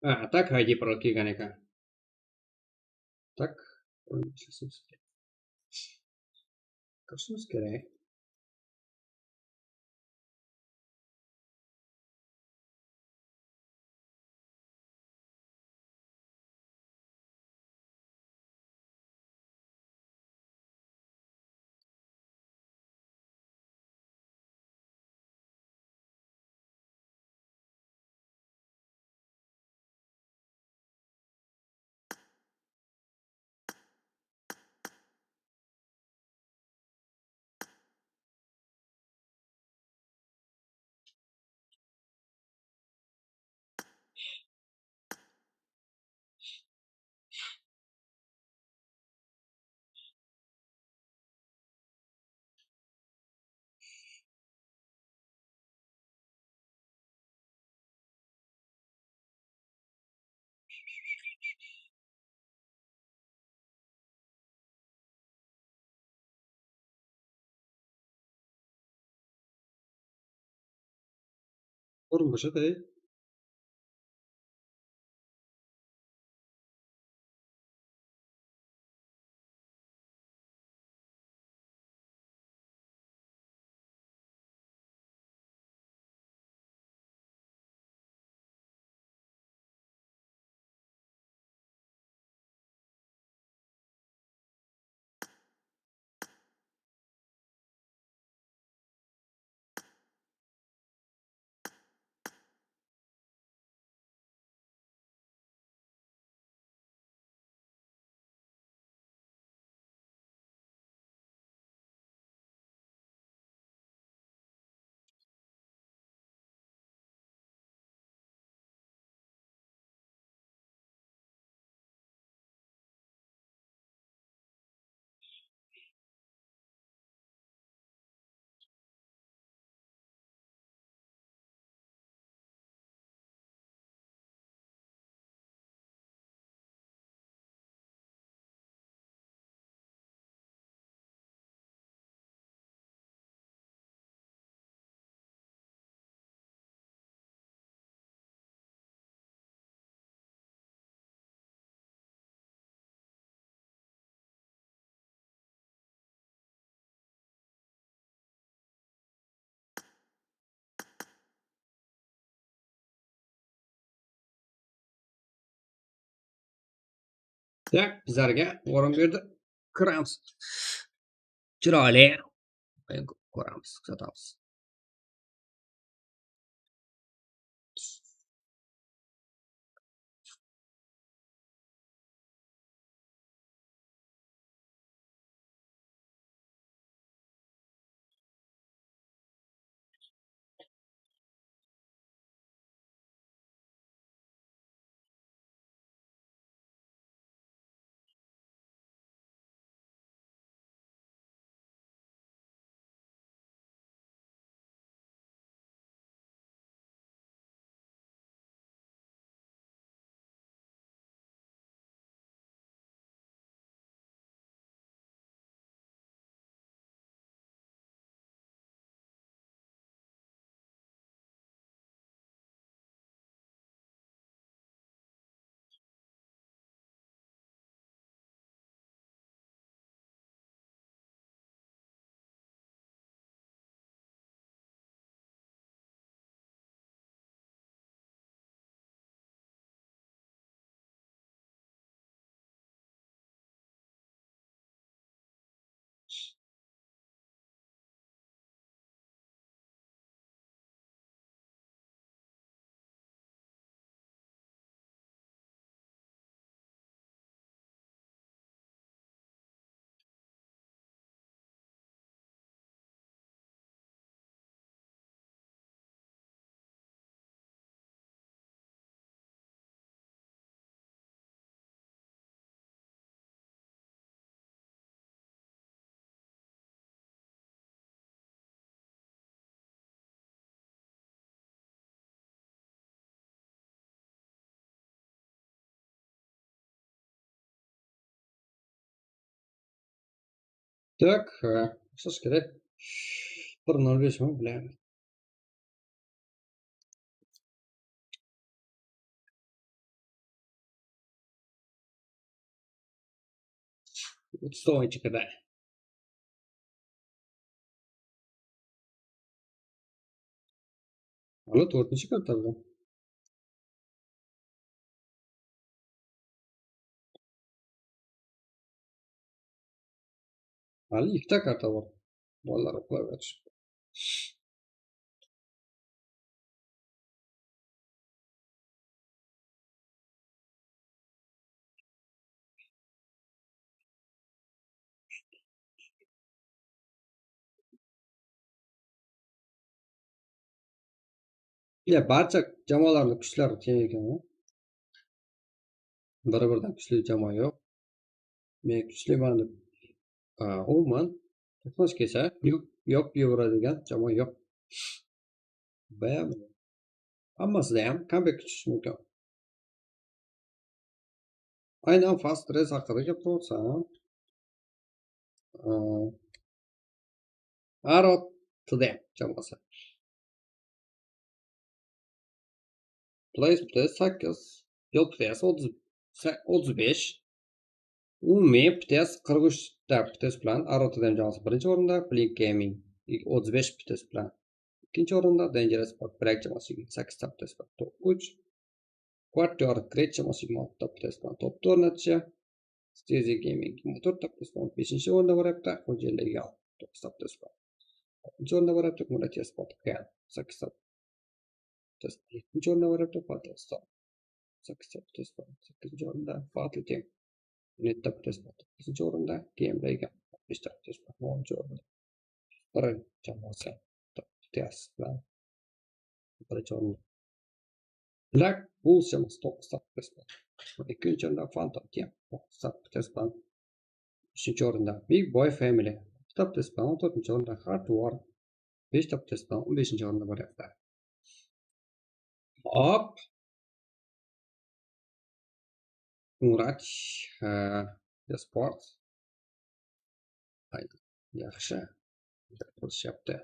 А, так ID parol kelgan ekan. Так, kirishimiz kerak. O'rin bo'shat, ey. Так, bizlarga o'rin berdi. Kiramiz. Chiroyli o'yin ko'ramiz, kuzatamiz. Так, boshlash kerak. 1:05 mi? Bilaman. O'ttizta o'yinchi kirdi. Hali to'rtinchi karta bu. Hali ikkita karta bor. Bolalar uxlab yotishibdi. Ya barcha jamoalarning kuchlari teng ekan. Bir-biridan kuchli jamoa yo'q. Men kuchliman deb umuman to'qnash kelsa, yo'q yeveradigan jamoa yo'q. Bam. Hammasida ham comeback tushishi mumkin. Aynan Fast Race haqida gapirib Arrow TD jamoasi. Place PTS 8, Yo'l PTS 35, umumiy PTS 43 ta PTS bilan Arrow TD jamoasi birinchi o'rinda, Blink Gaming 35 PTS bilan ikkinchi o'rinda, Dangerous Sport Black jamoasi 28 ta PTS bilan top 3, Quarter Great jamoasi 26 ta PTS bilan top 4 natija, Steezy Gaming 24 ta PTS bilan 5-o'rinda boryapti, Xo'jaylik 9 ta PTS bilan 6-o'rinda boryapti, Muratiya Sport Kyan 8 ta PTS 7-o'rinda boryapti, Fatal 8 ta PTS bilan 8-o'rinda, Fatal Team 7 ta PTS bilan 9-o'rinda, Game League 5 ta PTS bilan 10-o'rinda. Bir jamoasi PTS bilan 1-o'rinda. Black Bulls jamoasi 9 ta PTS bilan 2-o'rinda, Phantom Team 9 ta PTS bilan 3-o'rinda, Big Boy Family 6 ta PTS bilan 14-o'rinda, Hard War 5 ta PTS bilan 15-o'rinda boryapti. Hop. Murat Sport yaxshi qilishyapti.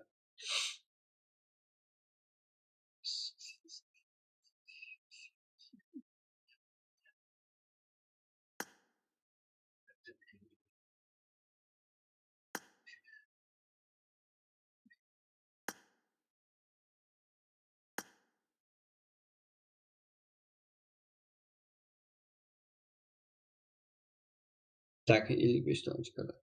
Так, 55 ta chiqadi.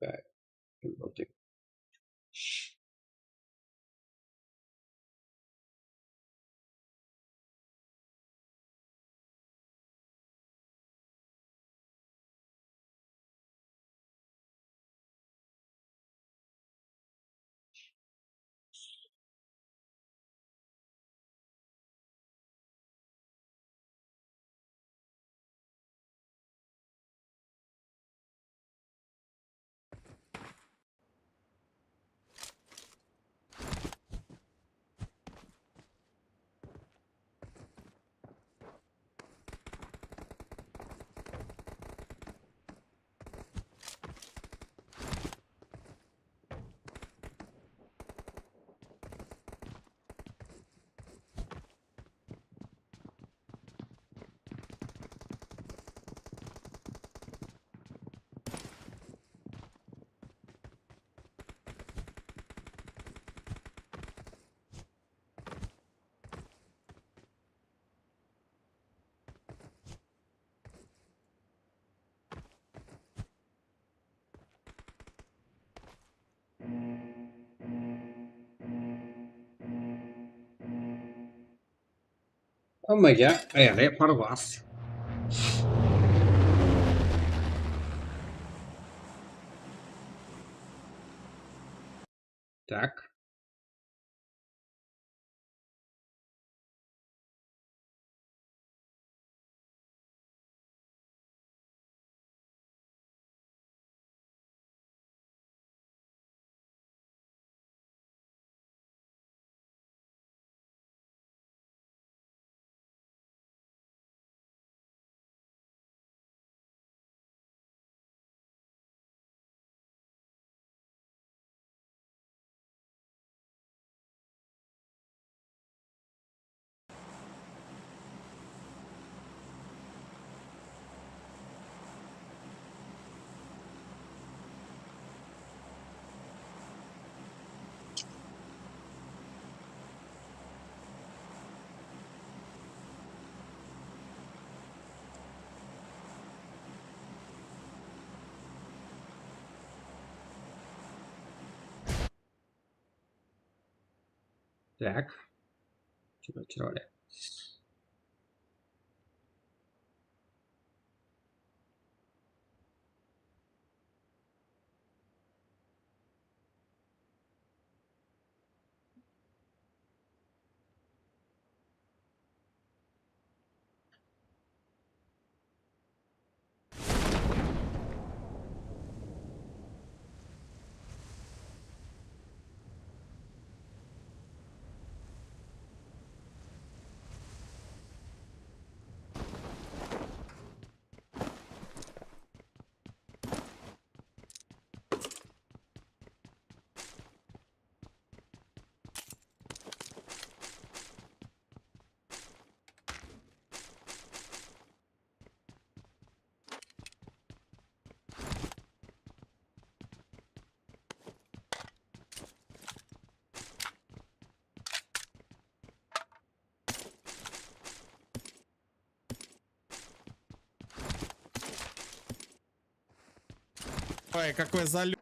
Так, bo'ldi. Hammaga xayrli parvoz. Так. Так. Chiroyli. Ой, какой залет.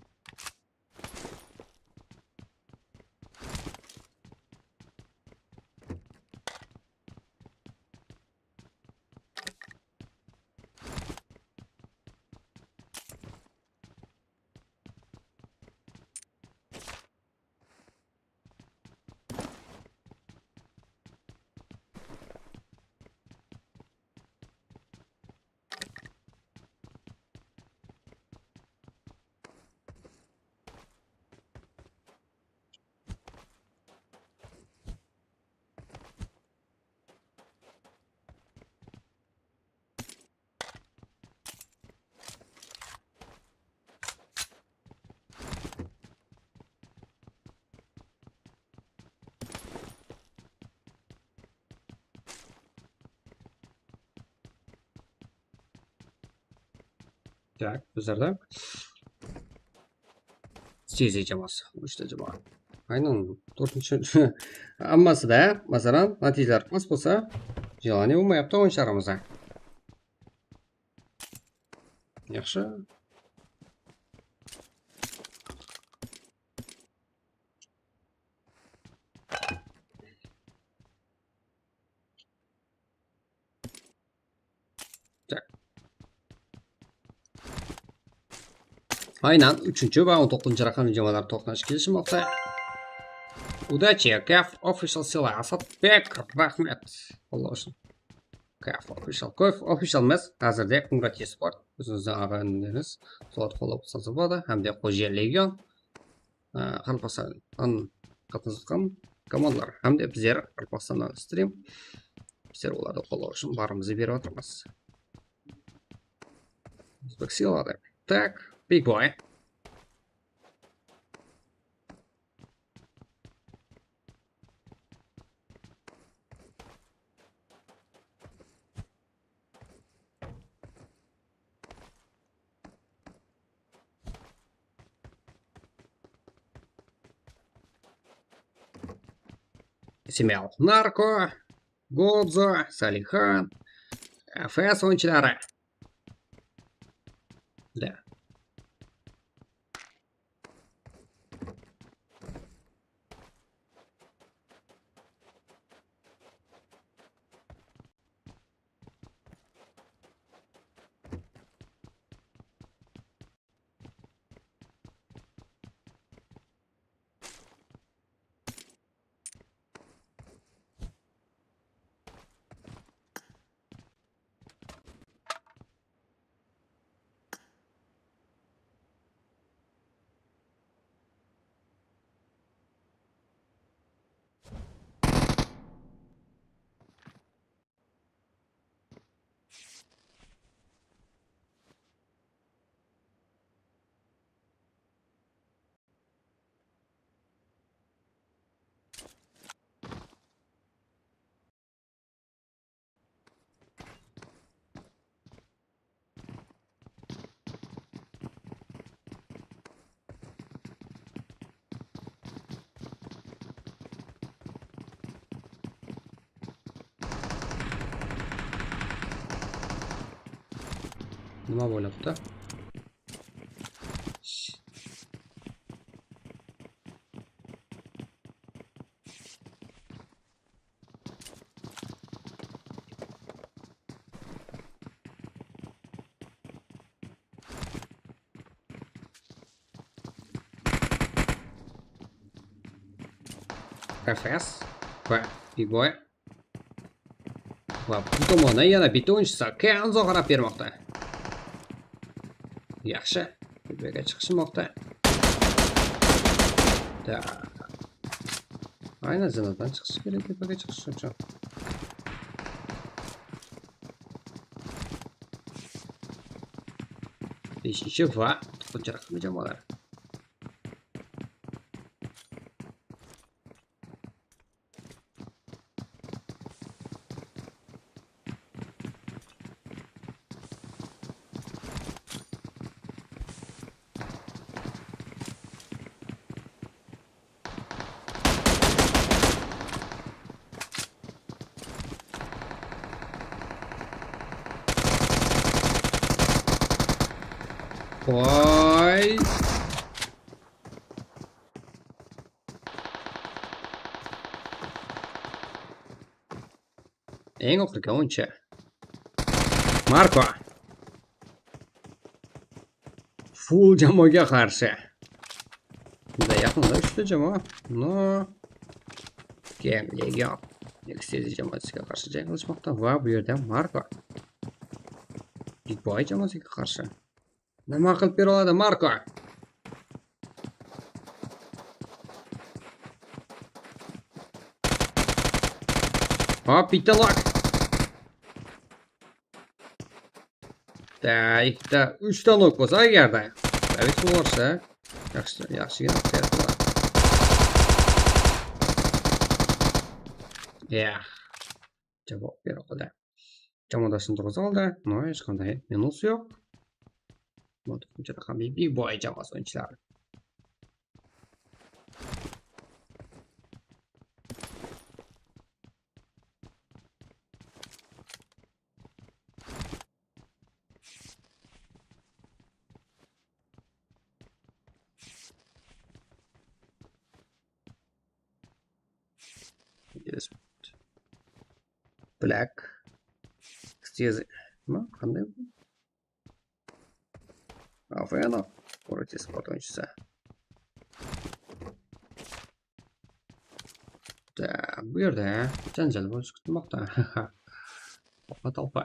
Так, bizlarda CZ jamoasi, 3 ta jamoa. Aynan 4-chi hammasida, masalan, natijalar past bo'lsa, желание bo'lmayapti o'yinchilarimizda. Yaxshi. Aynan 3 va 19 raqamli jamoalar to'qnash kelishmoqda. Удачи, KF Official Sila Asadbek, rahmat. Alloh uchun. KF Official, KF Official emas, hozirda Qumrat Sport o'zimizning og'aynilarimiz soat qo'llab qolsa bo'ladi hamda Xo'ja Legion Qoraqalpog'istondan qatnashgan komandalar hamda bizlar Qoraqalpog'istondan stream bizlar ularni qo'llab uchun barimizni berib o'tiramiz. O'zbek siladi. Так, Big Boy. Семял Нарко, Годзо, Салихан, ФС o'yinchilari. Да. Nima bo'lyapti? FS va Big Boy va bu tomondan yana bitta o'yinchisi Kenzo qarab bermoqda. Yaxshi, tepaga chiqishmoqda. Aynan zinadan chiqish kerak tepaga chiqish uchun. Beshinchi va to'qqizinchi raqamli jamoalar. Boy. Eng oxirgi o'yinchi. Marko. Full jamoaga qarshi. Juda yaqinda 3 ta jamoa. No. Game Legion. Nexus jamoasiga qarshi jang qilishmoqda va bu yerda Marko. Big Boy jamoasiga qarshi. Nima qilib bera oladi Marko? Hop, bitta lock. Bitta, ikkita, uchta lock bo'lsa agarda. David bo'lsa, yaxshi, yaxshigina qilib bo'ladi. Yeah. Javob bera oldi. Jamoadashini turg'izib oldi. No, hech qanday minus yo'q. Raqamli Big Boy jamoasi o'yinchilari. Black. Nima? Qanday bu? Afeno. Quality Sport o'yinchisi. Bu yerda janjal bo'lishi kutilmoqda. Opa-topa.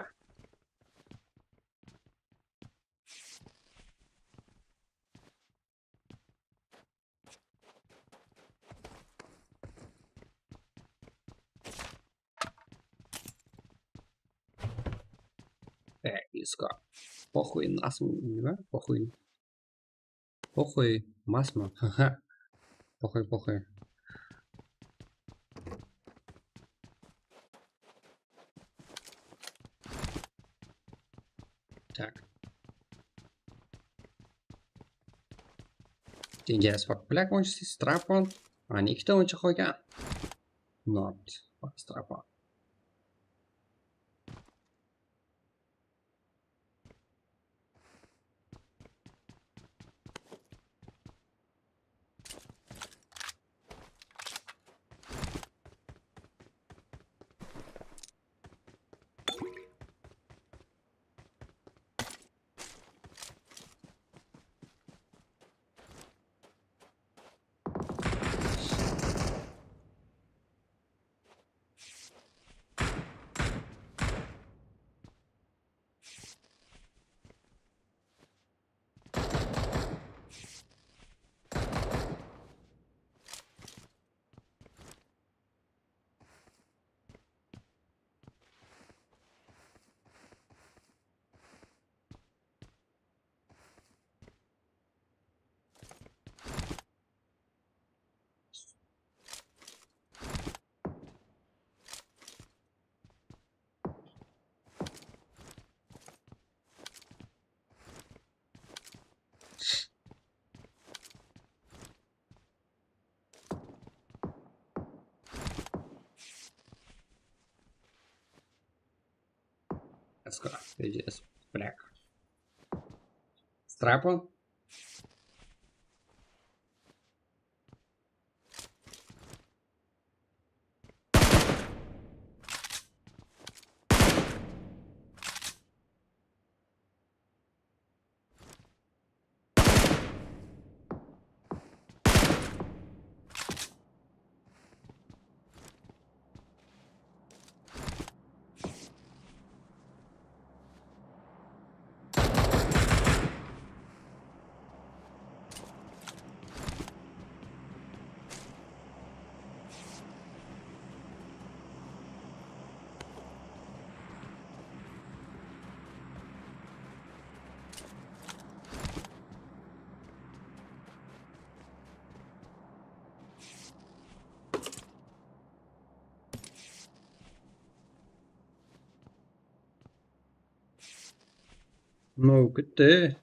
Iska. Похуй нас, nima? Похуй. Похуй masmi? Похуй, похуй. Так. Dangerous Sport Black o'yinchisi Strapon. Ana ikkita o'yinchi qolgan. Not Strapon. Let's go. Just black. Strap on. No good day.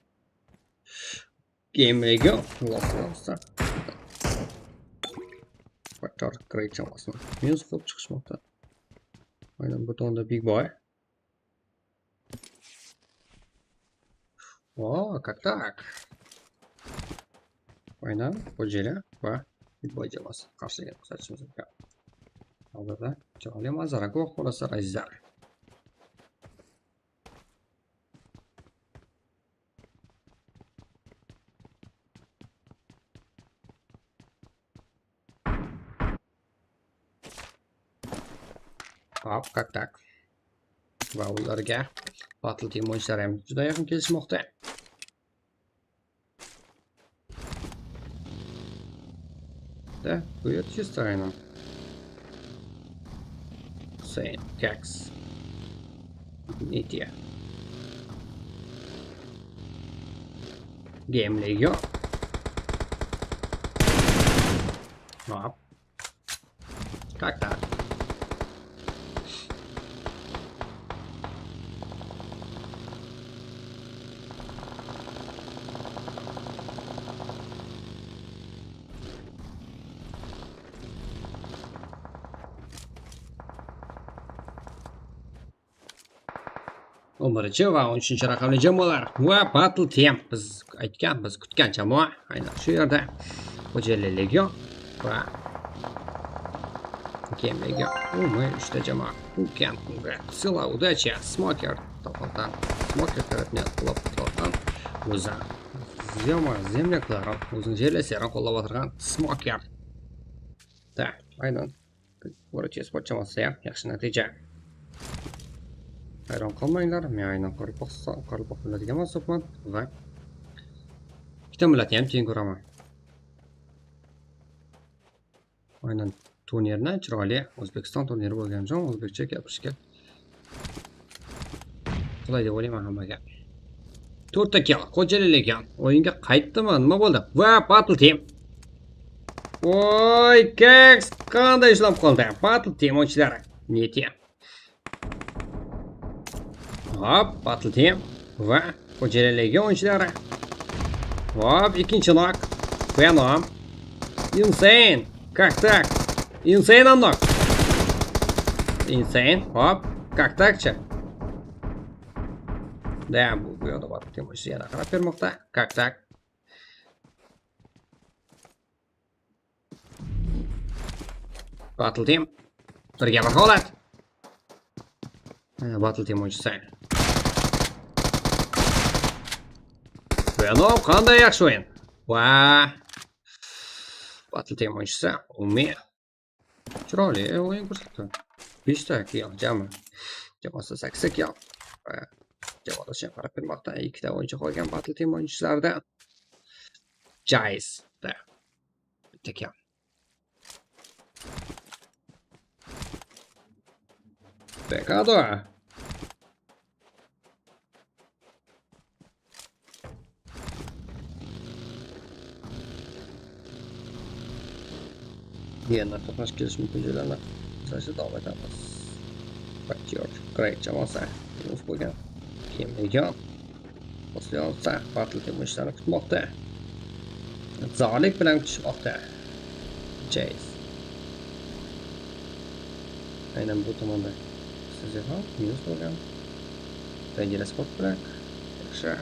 Game go. Lost. Factor great jamoasini minus qilib chiqishmoqda. Aynan bu tomonda Big Boy. O, как так? Aynan Xo'jali va Boy jamoasi qarshiga kuzatishimiz mumkin. Hozirda chiroyli manzara guvoh bo'lasizlar, azizlar. Hop, как так. Va ularga Battle Team o'yinchilari ham juda yaqin kelishmoqda. Da, bu yerda чисто aynan. Husayn, Keks, Nitya. Game Legion. Hop. Как так? Birinchi va 13-raqamli jamoalar va Battle Team biz aytgan, biz kutgan jamoa aynan shu yerda. Xo'jali Legion va Game Legion. Umuman 3 ta jamoa. Ulkan Sila, Удача, Smoker tomonidan, Smoker tarafidan qo'llab-quvvatlangan o'zi jamoa zemlyaklari, o'zini jerlashlari qo'llab o'tirgan Smoker. Da, aynan Birinchi sport jamoasi ham yaxshi natija. Hayron qolmanglar, men aynan Qoraqalpoq millatiga mansubman va ikkita millatni ham teng ko'raman. Aynan turnirni chiroyli O'zbekiston turniri bo'lgani uchun o'zbekcha gapirishga qulay deb o'ylayman hammaga. 4 ta kill, Xo'jali Legion o'yinga qaytdimi? Nima bo'ldi? Va Battle Team. Voy, Keks qanday ishlab qoldi? Battle Team o'yinchilari. Netya. Hop, Battle Team va Xo'jali Legion o'yinchilari. Hop, ikkinchi knock. Venom. Insane. Как так? Insane knock. Insane. Hop, как так-chi? Da, bu yoqda Battle Team o'yinchisi yana qarab bermoqda. Как так? Battle Team birga bir holat. Battle Team o'yinchisi. Venom qanday yaxshi o'yin. Va Battle Team o'yinchisi umumiy chiroyli o'yin ko'rsatdi. 5 ta kill jami. Jamoasi 8 kill. Va jamoadosh ham qarab bermoqda. 2 ta o'yinchi qolgan Battle Team o'yinchilarida. Jais da. Bitta kill. Pecado. Yana to'qnash kelish mumkin joylarni izlashda davom etamiz. Baktiyor Great jamoasi minus bo'lgan. Game Legion Posleyolsa Battle Team o'yinchilarini kutmoqda. Zalik bilan kutishmoqda. Chase. Aynan bu tomonda SZH minus bo'lgan. Dangerous Sport Black. Yaxshi.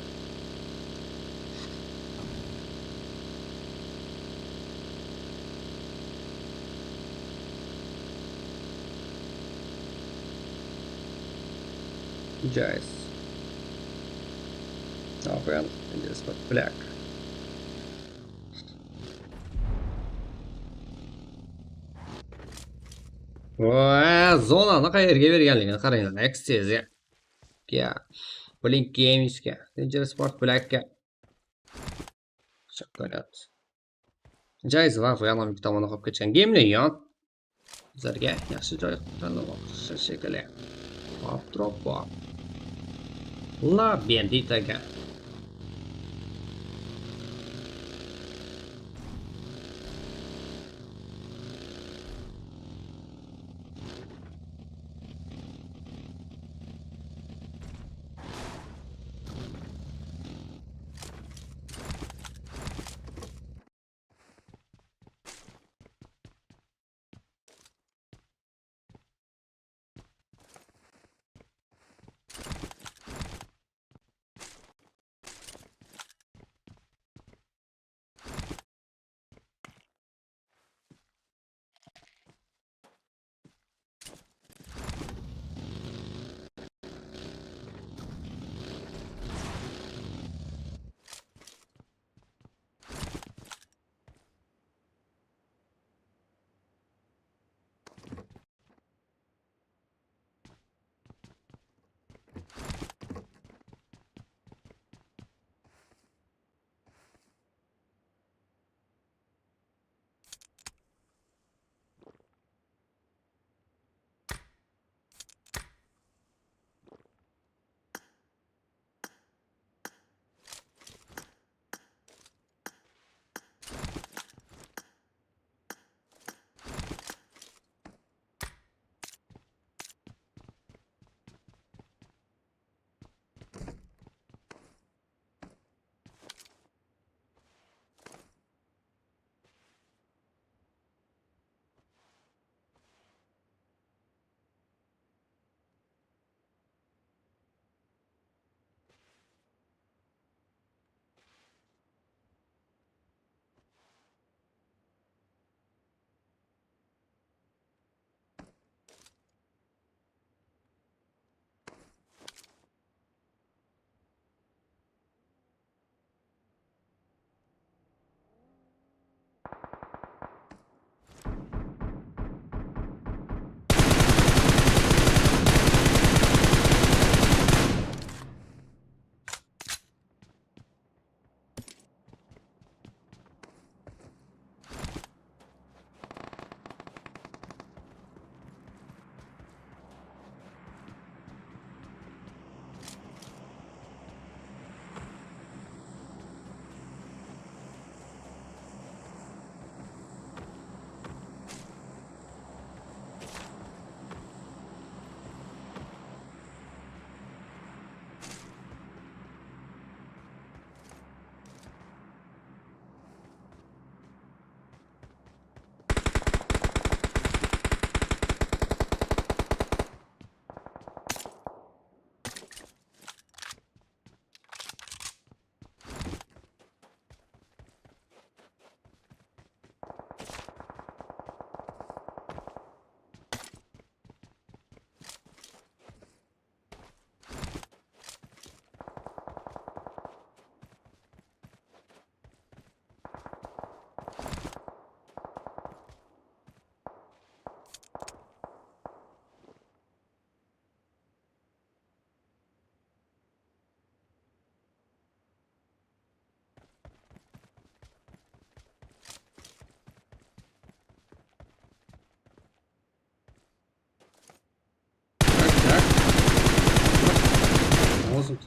Jais. Open Dangerous Sport Black. Va zonani qayerga berganligini qaranglar. XCZ ga, Blink Gamesga, Dangerous Sport Blackga. Chokolat. Jais va Venom ikki tomonni qolib ketgan. Game Legion bizlarga yaxshi joy tanlamoqchi shekilli. Hop, drop bor. La Benditaga.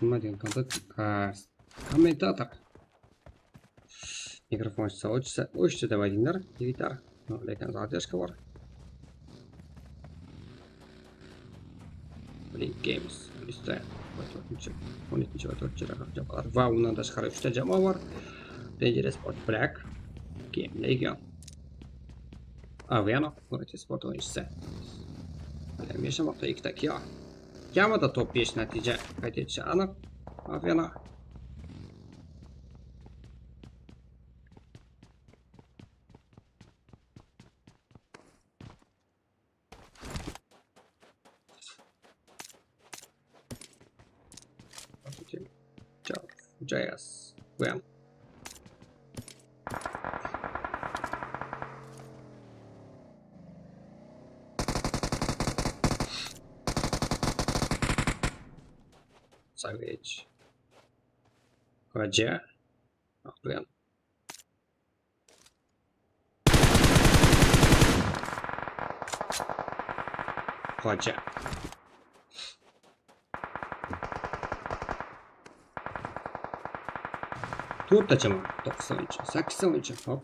Nima degan kommentator. Mikrofon o'chsa, o'chdi deb aytinglar, yigitlar. Lekin zadержка bor. Blink Games lista 4-chi, 12 va 4-chi raqam jamoalar va undan tashqari 3 ta jamoa bor. Dangerous Sport Black, Game Legion, Aveno, Sport o'yinchisi. Ham yashamoqda ikkita kiyo. Kamida top 5 natija qayd etishi aniq. Aveno. JS. Well. Savage. Hoja. Well. Hoja. To'rtta jamoa, 9 o'yinchi, 8 o'yinchi, hop.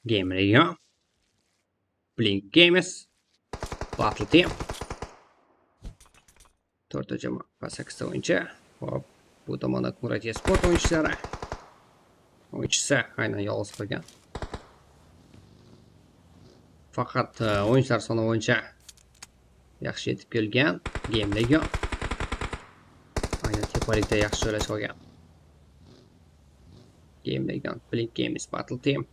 Game Legion, Blink Games, Battle Team. 4ta jamoa va 8 o'yinchi. Hop, bu tomonda Murad Sport o'yinchilari. O'yinchisi aynan yolg'iz qolgan. Faqat o'yinchilar soni bo'yicha yaxshi yetib kelgan Game Legion. Aynan tepalikda yaxshi joylashib olgan. Game Legion, Blink Games, Battle Team.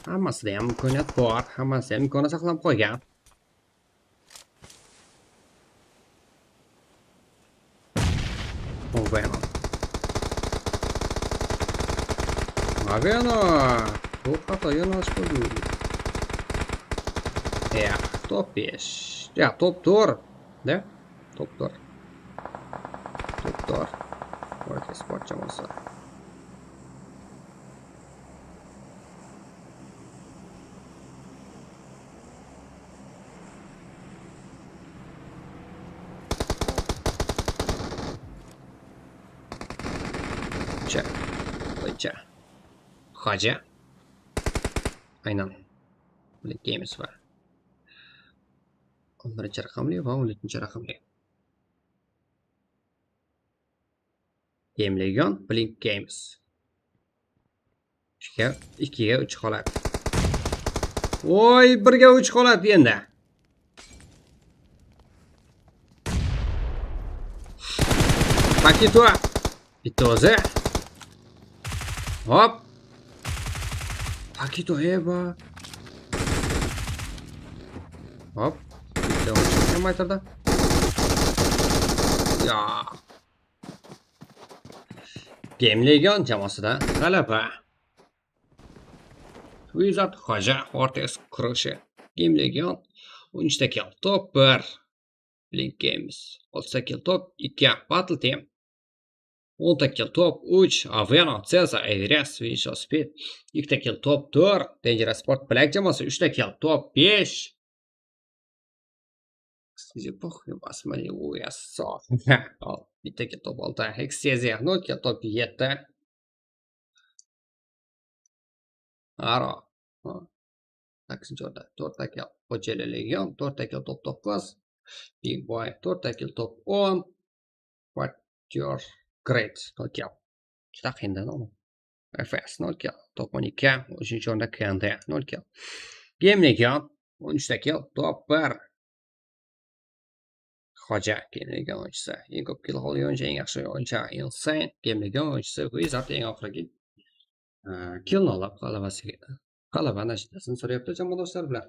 Hammasida ham imkoniyat bor, hammasida ham imkoniyat saqlanib qolgan. Aveno. Aveno! Bu xato yo'nalish bo'ldi. Ya, top 5. Ya, top 4, da? Top 4. Top 4. Forte Sport jamoasi. Hoja. Aynan Blink Games va 11 raqamli va 13 raqamli. Game Legion, Blink Games. 2ga 3 holat. Voy, 1ga 3 holat endi. Pakito. Bitta o'zi. Hop. Pakito eba. Hop. Bitta o'yinchi kamaytirdi. Ya. Game Legion jamoasida g'alaba. Wizard Hoja, Vortex Crusher. Game Legion 13 ta kill, top 1. Blink Games 6 ta kill, top 2. Battle Team 10 ta kill, top 3. Aveno, Cesar, Everest, Visual Speed 2 ta kill, top 4. Dangerous Sport Black jamoasi 3 ta kill, top 5. Basmali USO. Bitta kill, top 6. XCZ 0 kill, top 7. Aro. 8 o'rinda 4 ta kill. Hojali Legion 4 ta kill, top 9. Big Boy 4 ta kill, top 10. What your great 0 kill. Juda qiyinda, FS 0 kill, top 12. 3-o'rinda KND 0 kill. Game Legion 13 ta kill, top 1. Hoja Game Legion o'yinchisi. Eng ko'p kill olgan o'yinchi, eng yaxshi o'yinchi Insane. Game Legion o'yinchisi Wizard eng oxirgi Killni olib g'alabasiga g'alaba nashidasini so'rayapti jamoadoshlar bilan.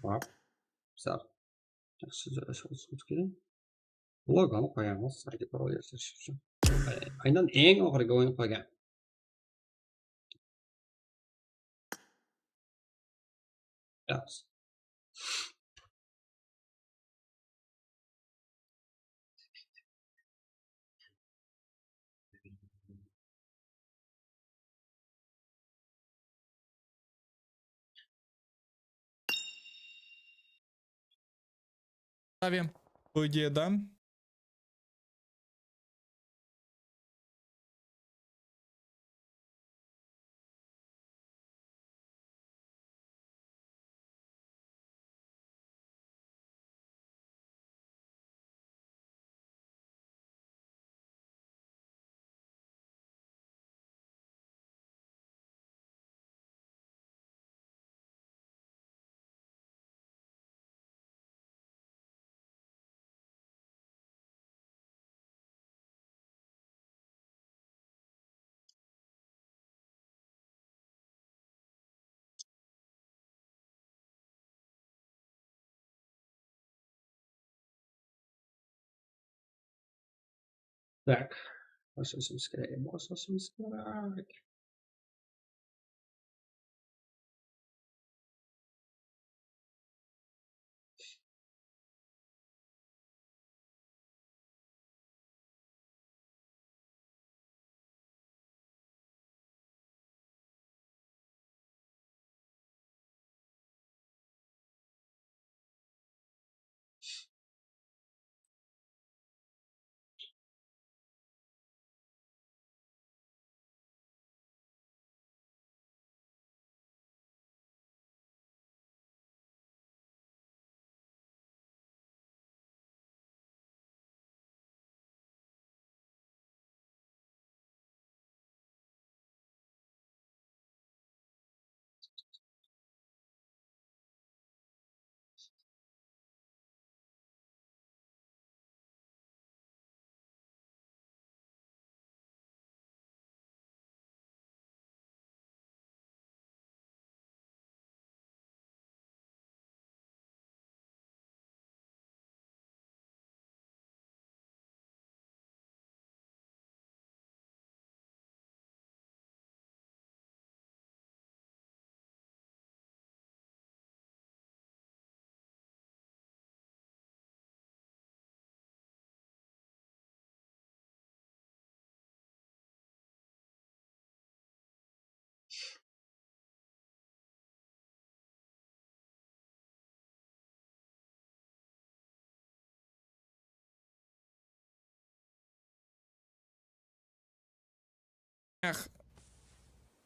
Hop, sal yaxshi joylashib keling. Logoni qo'yamiz, sizlarga parol yasash uchun. Aynan eng oxirgi o'yin qo'ygan. Yaxshi. По идее, да. Так, boshlashimiz kerak, boshlashimiz kerak.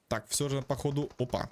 Так, все же походу... Опа.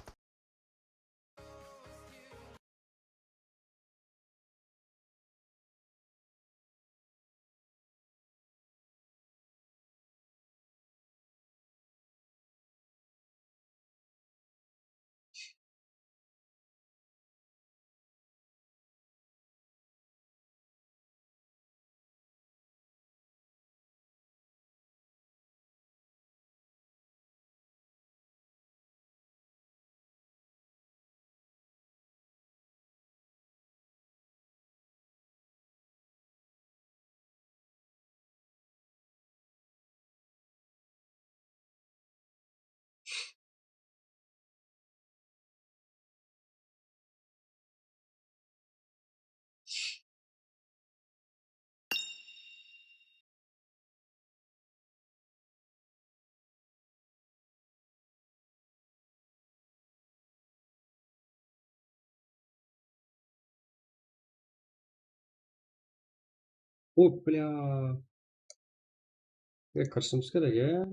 О, бля. Kirishimiz kerak, a?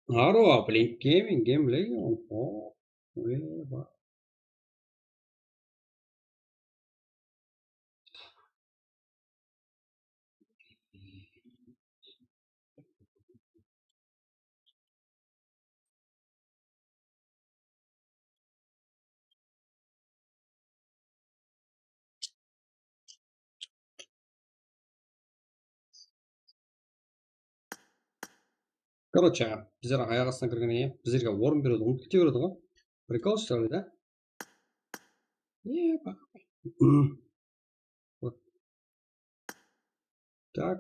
Aro, Blink Gaming, Game Leon. Oh, va. Короче, bizlar oyoq ostidan kirgandan keyin bizlarga o'rin beradi, unutib ketaveradi ғой. Прикол, что ли, да? Вот. Так.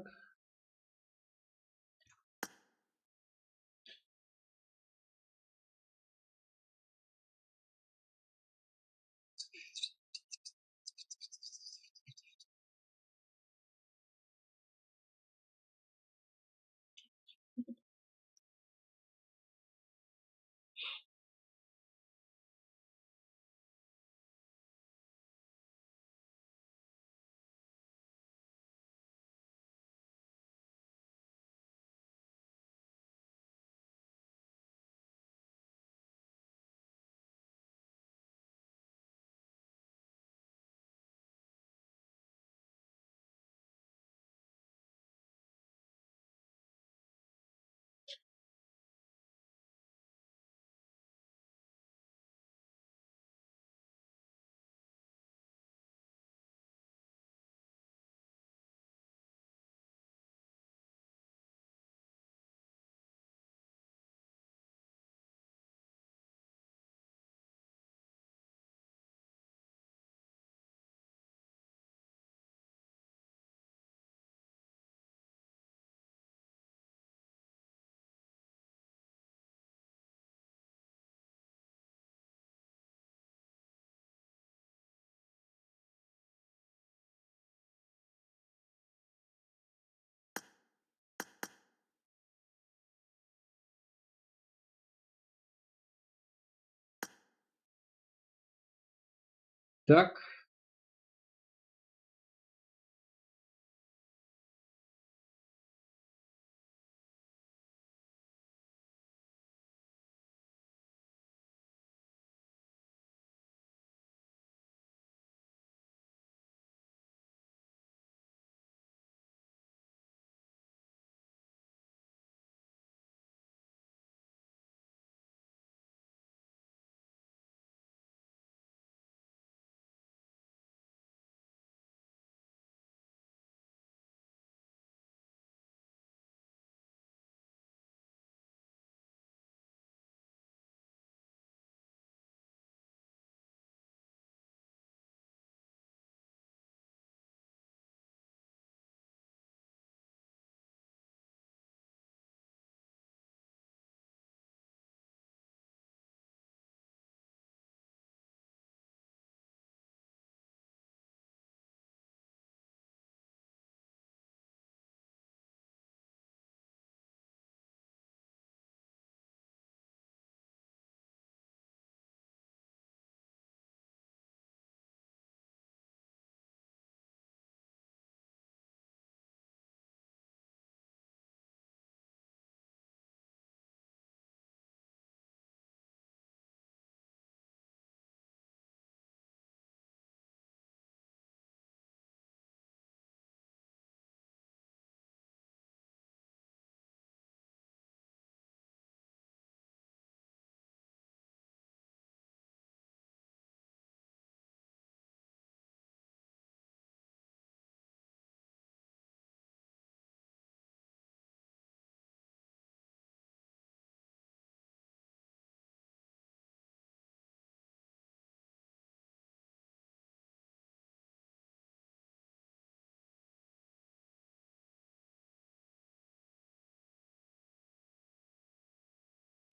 Так.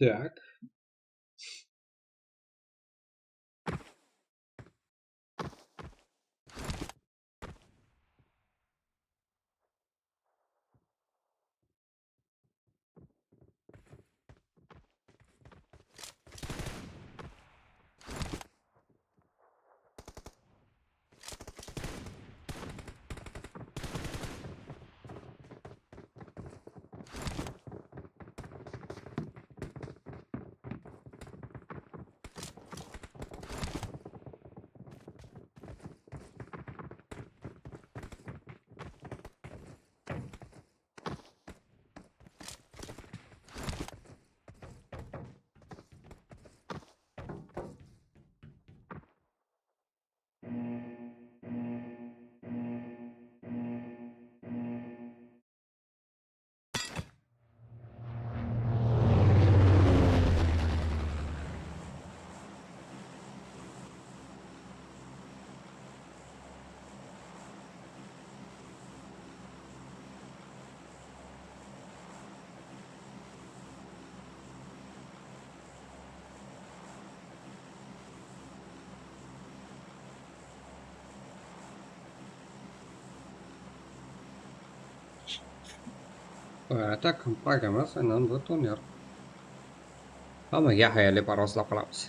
Так. Так, pak emas, aynan bu turnir. Hammaga xayrli parvozlar qilamiz.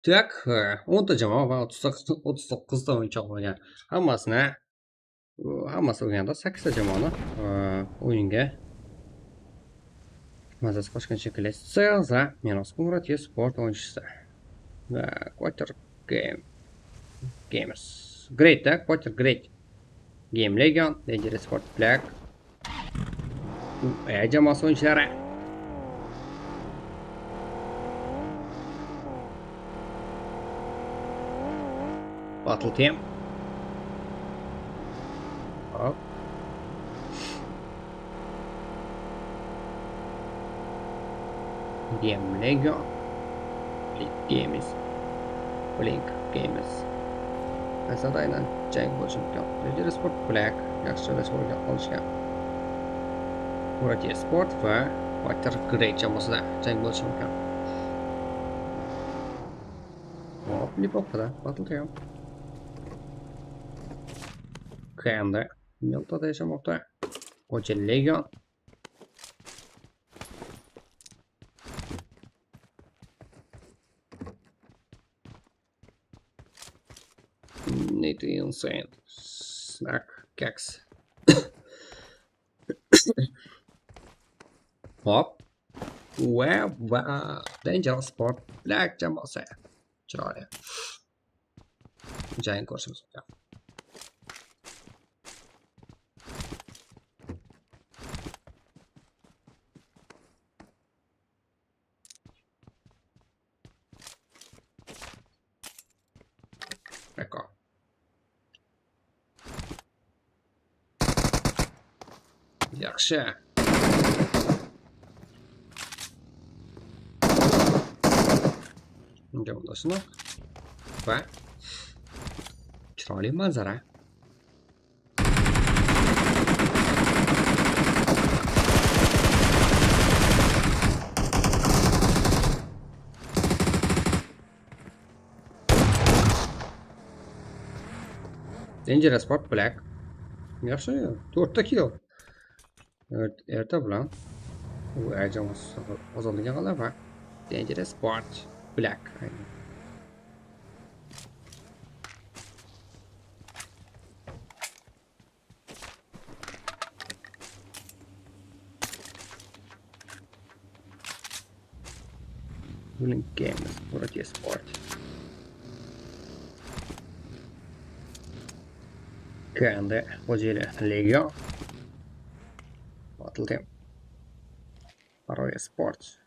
Так, 10 ta jamoa va 39 ta o'yinchi qolgan. Hammasi o'yinda 8 ta jamoani o'yinga mazasi qochgan shekilli. CZ Meros Murad Sport o'yinchisi. Va Quarter Game Gamers. Great, da, Quarter Great. Game Legion, Dangerous Sport Black. Jamoasi o'yinchilari. Battle Team. Hop. Game Legion. Blink Games. Blink Games. Qaysida aynan jang bo'lishi mumkin. Dangerous Sport Black yaxshi joylashib olishgan. Murad Sport va Water Great jamoasida jang bo'lishi mumkin. Hop, Lipovkada Battle Team. KM'da Milto'da yashamoqda. Qo'cha Legion. Nate Insane. Snack Keks. Hop. Va Dangerous Sport Black jamoasi. Chiroyli. Jang ko'rishimiz mumkin. Ecco. Yaxshi. Unga yo'ldashini va chiroyli manzara. Dangerous Sport Black. Yaxshi, 4 ta kill. Erta bilan u jamoasi qozongan g'alaba. Dangerous Sport Black. Winning Games, Murati Sport. KND, Xo'jayli Legion. Battle Team. Royal Sports.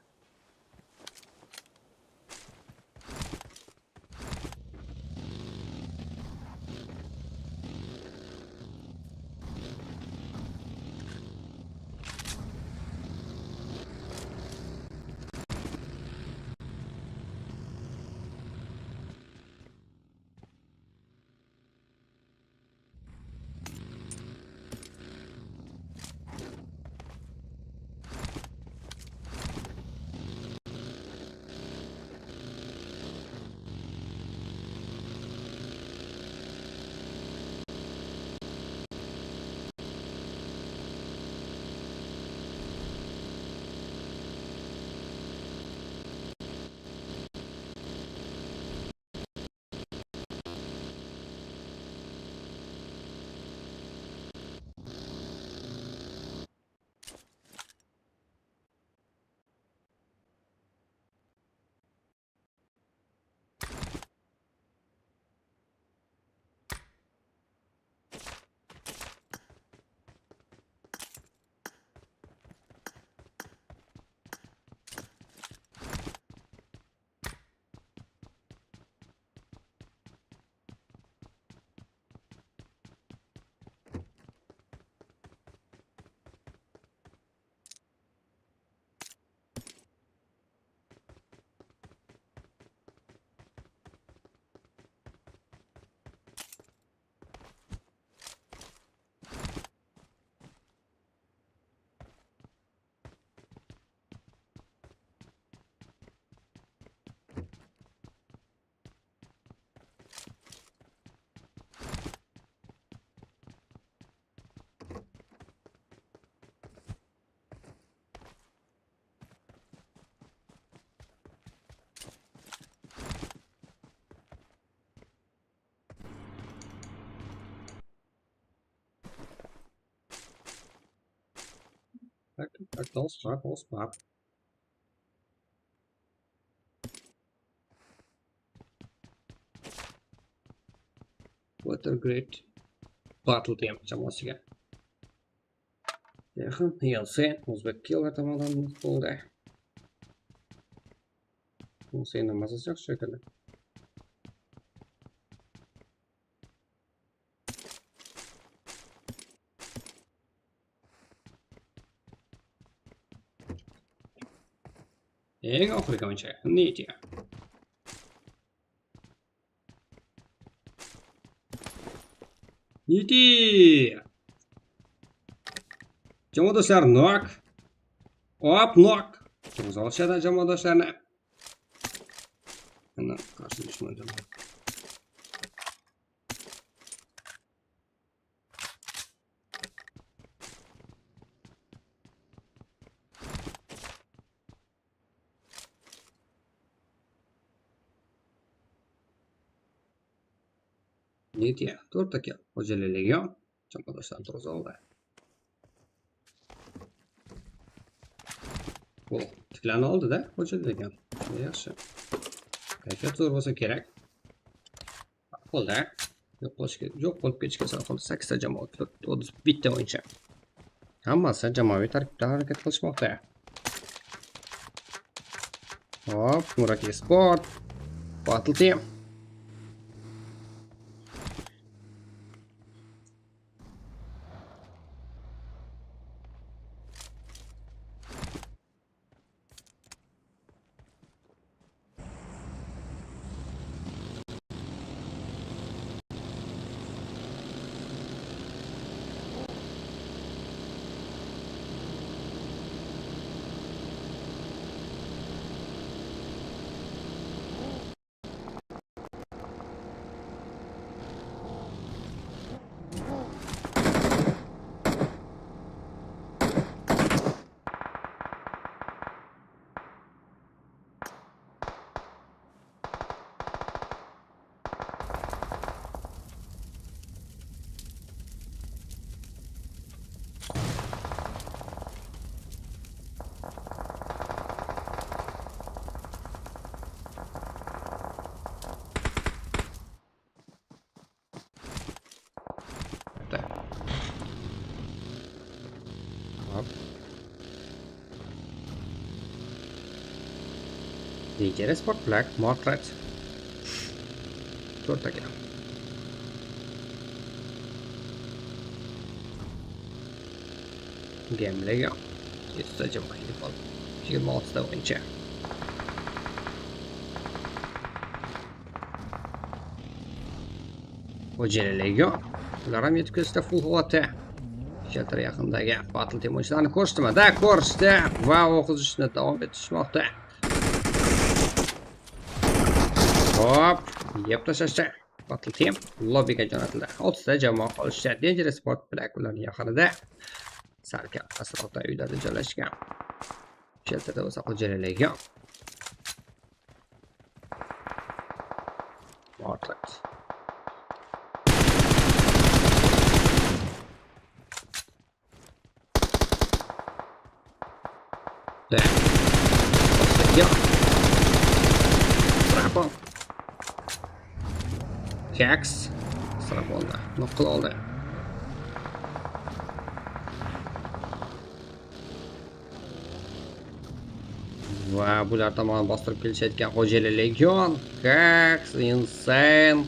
Так, What a great battle team jamoasiga. Yaqin ELC o'zbek killer tomonidan bo'ldi. Seni mazasi yaxshi shekilli. Eng oxirgi o'yinchi Nitya. Nitya. Jamoadoshlar nok. Hop, nok. Turg'izib olishadi jamoadoshlarni. Ana qarshi dushman jamoa. Nitya, 4 kill. Xo'jali Legion jamoadoshlarni turg'izib oldi. Bu tiklani oldi-da, Xo'jali Legion. Yaxshi. Kayfiyat zo'r bo'lsa kerak. Qo'lda yo'q bo'lishga, yo'q bo'lib ketishga sal qoldi. 8 ta jamoa, 31 ta o'yinchi. Hammasi jamoaviy tarkibda harakat qilishmoqda. Hop, Muraki Sport, Battle Team. Dangerous Sport Black, Mortred. 4 kill. Game Legion. 7 jamoa yetib oldi. 26 ta o'yinchi. Xo'jali Legion. Ular ham yetib kelishdi full holatda. Shelter yaqinidagi Battle Team o'yinchilarini ko'rishdimi? Da, ko'rishdi va o'qizishni davom etishmoqda. Hop, yeb tashlashdi. Battle Team lobbiga jo'natildi. 6 ta jamoa qolishdi. Dangerous Sport Black ularning yaqinida. Salkam pastroqda uylarda joylashgan. Shelterda bo'lsa Xo'jali Legion. Mortred. Da. Strapon. Hex. Straponda. Knock qila oldi. Va bular tomon bostirib kelishayotgan Xo'jali Legion, Hex, Insane,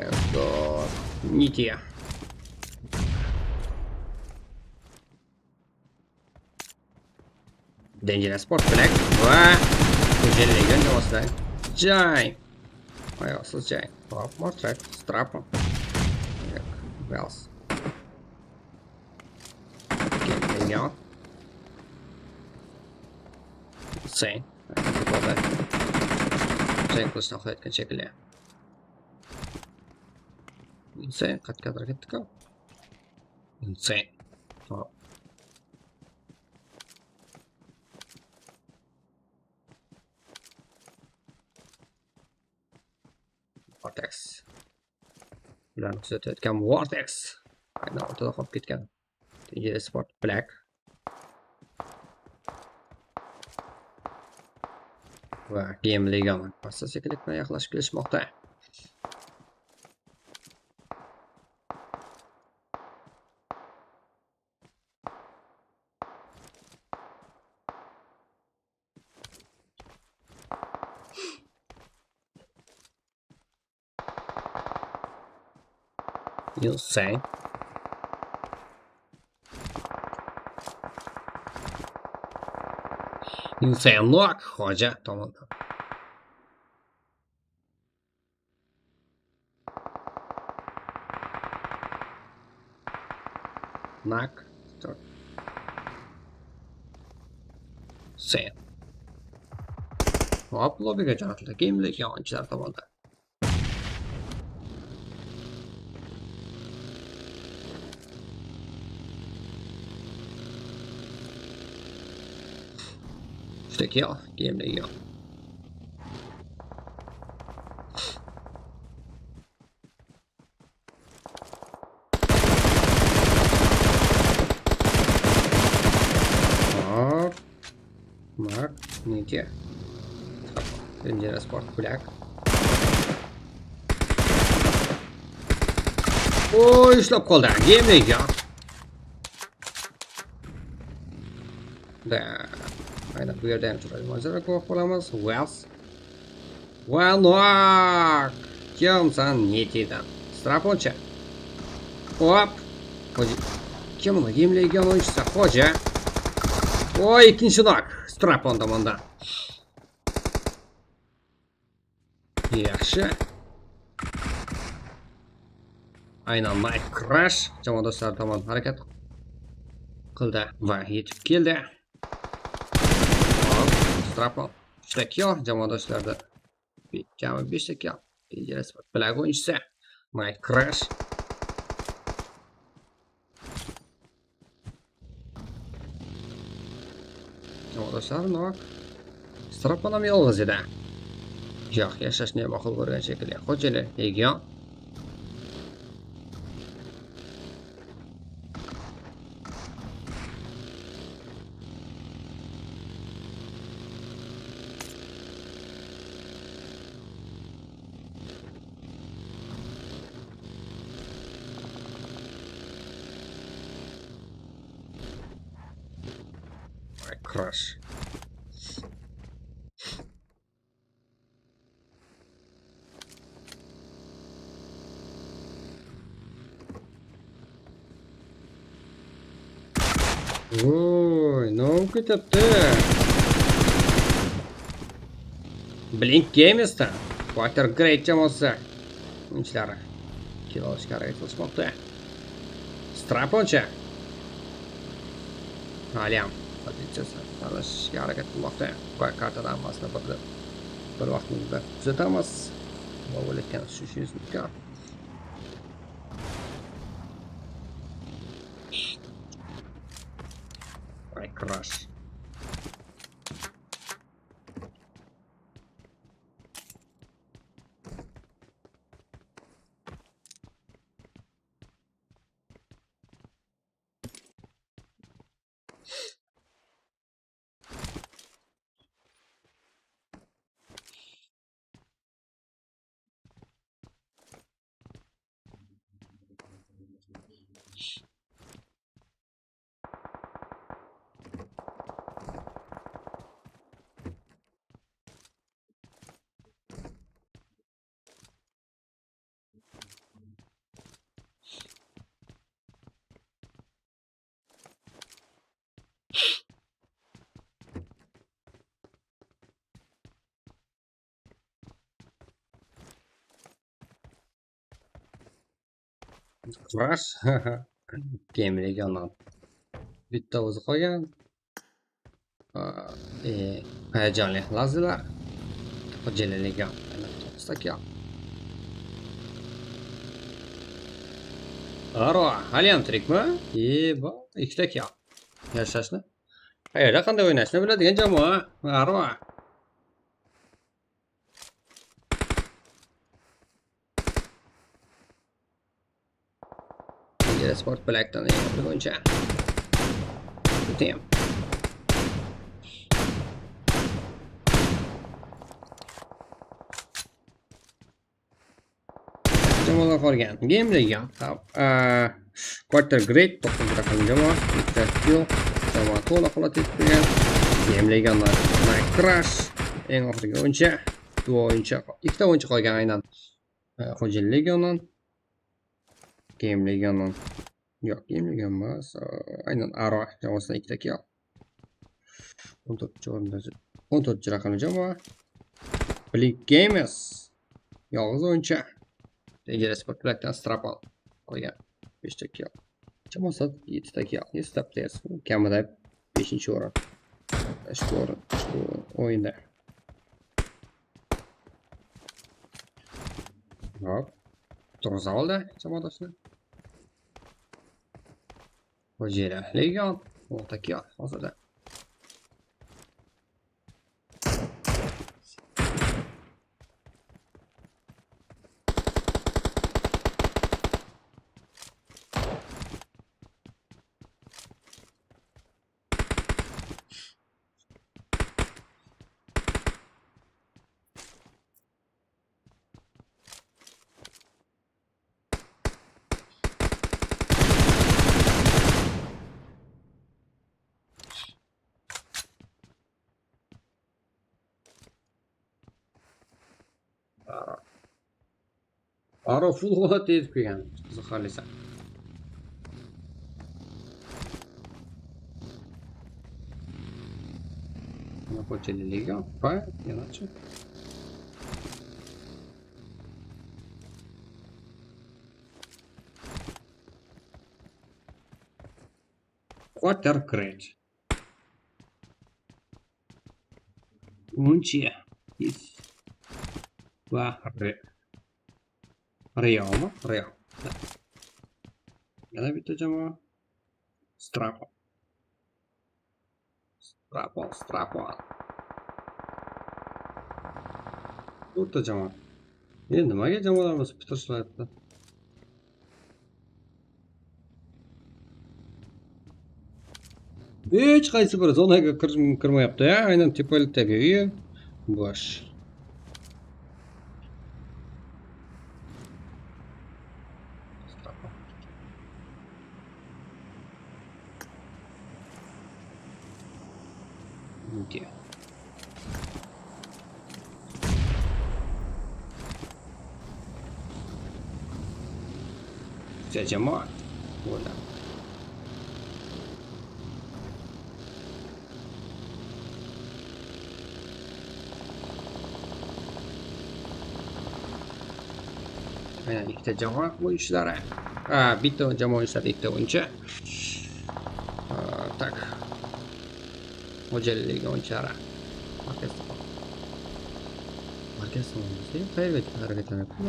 Escort, Nitya. Dangerous Sport Black va Xo'jali Legion jamoasidan jang. Oyoqsiz jang. Hop, Mortred, Strapon. Wells. Legion. Insane. Jang qilishni xohlayotgan shekilli. Insane qayergadir ketdi-ku. Insane. Hop. Vortex. Ularni kuzatayotgan Vortex. Aynan o'rtada qolib ketgan. Dangerous Sport Black. Va Game Legion pastda sekinlik bilan yaqinlashib kelishmoqda. Insane. Insane knock Xo'ja tomondan. Knock. Insane. Hop, lobbiga jo'natildi. Game Legion o'yinchilar tomonidan. Kill. Game Legion. Hop. Mark, Nitya. Dangerous Sport Black. Oy, ushlab qoldi. Game Legion. Da. Aynan bu yerda ham chiroyli manzara guvoh bo'lamiz. Wells. Va knock. Kimsan Nitidan. Straponcha. Hop. Xo'ja. Kim uni? Game Legion o'yinchisi Xo'ja. Oy, ikkinchi knock. Strapon tomondan. Yaxshi. Aynan Night Crash jamoadoshlari tomon harakat qildi va yetib keldi. Strapon 3 kill jamoadoshlarda jami 5 kill. Dangerous Sport Black o'yinchisi Night Crash. Jamoadoshlar knock. Strapon ham yolg'iz edi. Yo'q, yashashni ma'qul ko'rgan shekilli. Xo'jali Legion. Crash. Voy, nima bo'lib ketyapti? Blink Games'dan Quarter Great jamoasi o'yinchilari kill olishga harakat qilishmoqda. Straponcha haliyam pozitsiyasini tanlashga harakat qilmoqda va kartada hammasini bir vaqtni o'zida kuzatamiz. Nima bo'layotganini tushunishingiz mumkin. Crash. Crash. Game Legion'dan bitta o'zi qolgan. Hayajonli lahzalar. Xo'jali Legion. Aro, haliyam tirikmi? Bo, ikkita kill. Yashashni. Qayerda qanday o'ynashni biladigan jamoa. Aro. Sport Black'dan o'yinchi. Judayam. Jamoalar qolgan. Game Legion. Quarter Great 9 raqamli jamoa, bitta kill. Jamoa to'liq holatda yetib kelgan. Game Legion'dan Night Crash eng oxirgi o'yinchi. Ikkita o'yinchi qolgan aynan. Xo'jali Legion'dan. Game Legion'dan. Yo'q, Game Legion emas. Aynan Aro jamoasidan ikkita kill. 14-o'rinda 14-raqamli jamoa. Blink Gamers yolg'iz o'yinchi. Dangerous Sport Black'dan Strapon qolgan 5 ta kill. Jamoasi 7 ta kill. 7 ta players kamida 5-o'rin. Ushbu o'rin, ushbu o'yinda. Hop. Turg'izib oldi jamoadoshini. Xo'jali Legion 10 ta kill hozirda. Aro full holatda yetib kelgan, qiziqarlisi. Xo'jali Legion va yanachi. Quarter Great. O'yinchi va Riomi? Rio. Yana bitta jamoa. Strapon. Strapon. To'rtta jamoa. Endi nimaga jamoalarimiz bitishyapti? Hech qaysi biri zonaga kirmayapti, aynan tepalikdagi uyi bo'sh. Jamoa bo'ldi. Aynan ikkita jamoa o'yinchilari. Bitta jamoa o'yinchilari, ikkita o'yinchi. Tak. Xo'jali Legion o'yinchilari. Markaz tomon. Markaz tomon bo'lsa, qayerga harakatlanyapti?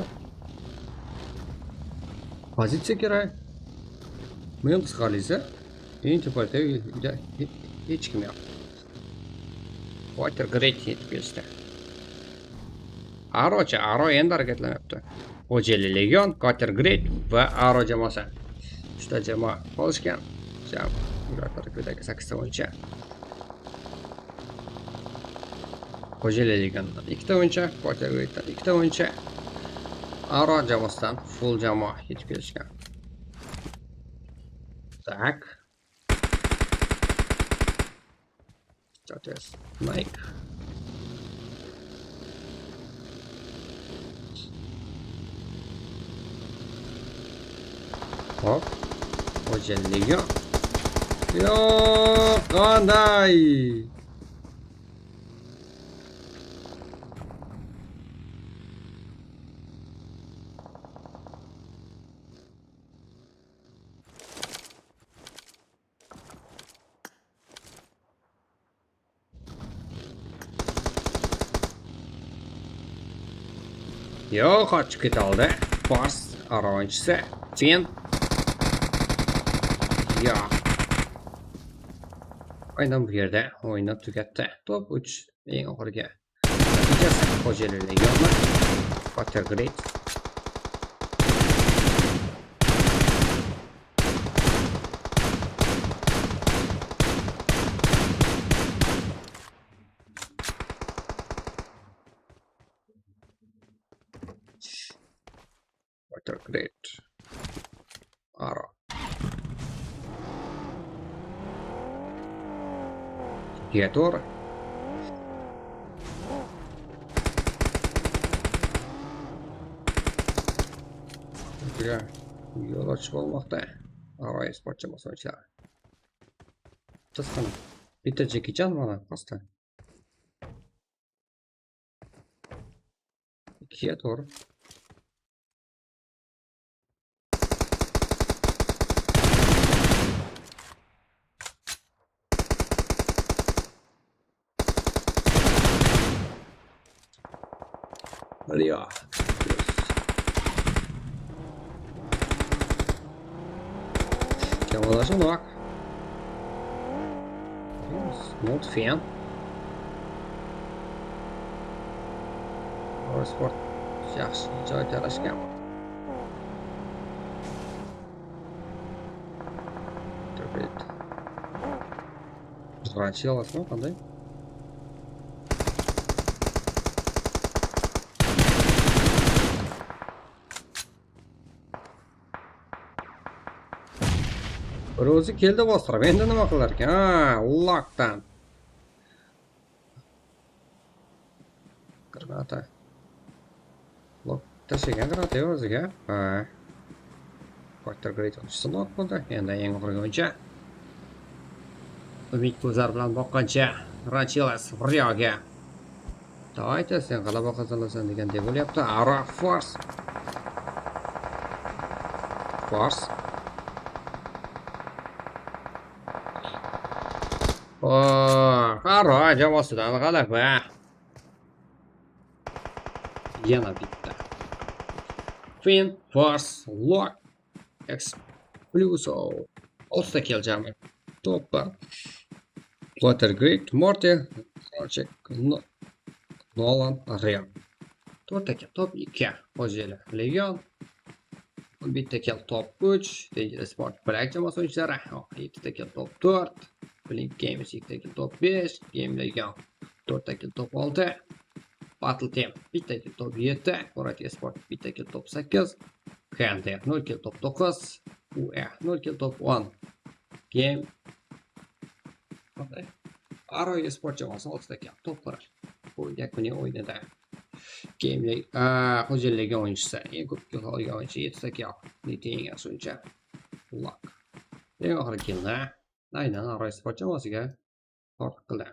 Pozitsiya kerak. Men qisqarlisi, eng tepadagi uyda hech kim yo'q. Water Great yetib kelishdi. Arocha, Aro endi harakatlanyapti. Xo'jali Legion, Water Great va Aro jamoasi. Uchta jamoa qolishgan. Ular tarkibidagi 8 ta o'yinchi. Xo'jali Legiondan 2 ta o'yinchi, Water Greatdan 2 ta o'yinchi. Aro jamoasidan full jamoa yetib kelishgan. Tak. That is Mike. Hop. Xo'jali Legion. Yo'q, qanday? Yo'q, qochib keta oldi. Fors Aro o'yinchisi. Fin. Yo'q. Aynan bu yerda o'yinni tugatdi. Top 3 eng oxirgi natijasi Xo'jali Legionni. Water Great. Water Great. Aro. Gator. Yo'l ochib olmoqda. Aro esport jamoasi o'yinchilari. Bittasi qani? Bitta Jackie Chan mana pastda. Ikkiga to'g'ri. Rio. Jamoalar nok. Mot Fen. Sport yaxshi joy talashgan. Qanday? Qanday? Bir o'zi keldi bostirib. Endi nima qilar ekan? Ha, lockdan. Granata. Lock tashlagan granata o'ziga. Ha. Water Great o'yinchisi lock bo'ldi. Endi eng oxirgi o'yinchi. Umid ko'zlar bilan boqqancha Rachilas Rioga. Давайте sen g'alaba qozonasan degandek bo'lyapti. Aro Force. Force. Aro jamoasidan g'alaba. Yana bitta. Finn, Force, Lock, Expluso. Oltita kill jami. Top 1. Water Great, Morty, Project, Nolan, Rio. 4ta kill, top 2. Xo'jali Legion. 1ta kill, top 3. Dangerous Sport Black jamoasi o'yinchilari. 7ta kill, top 4. Blink Games 2ta kill, top 5. Game Legion 4ta kill, top 6. Battle Team 1ta kill, top 7. Korat Esport 1ta kill, top 8. KNT 0 kill, top 9. UE 0 kill, top 10. Game Aro Esport jamoasi 6ta kill, top 1. Bu yakuniy o'yinida Game Xo'jali Legion o'yinchisi eng ko'p kill olgan o'yinchi 7ta kill. Eng yaxshi o'yinchi Lock. Eng oxirgi killni aynan Aro Esport jamoasiga tortiq qildi.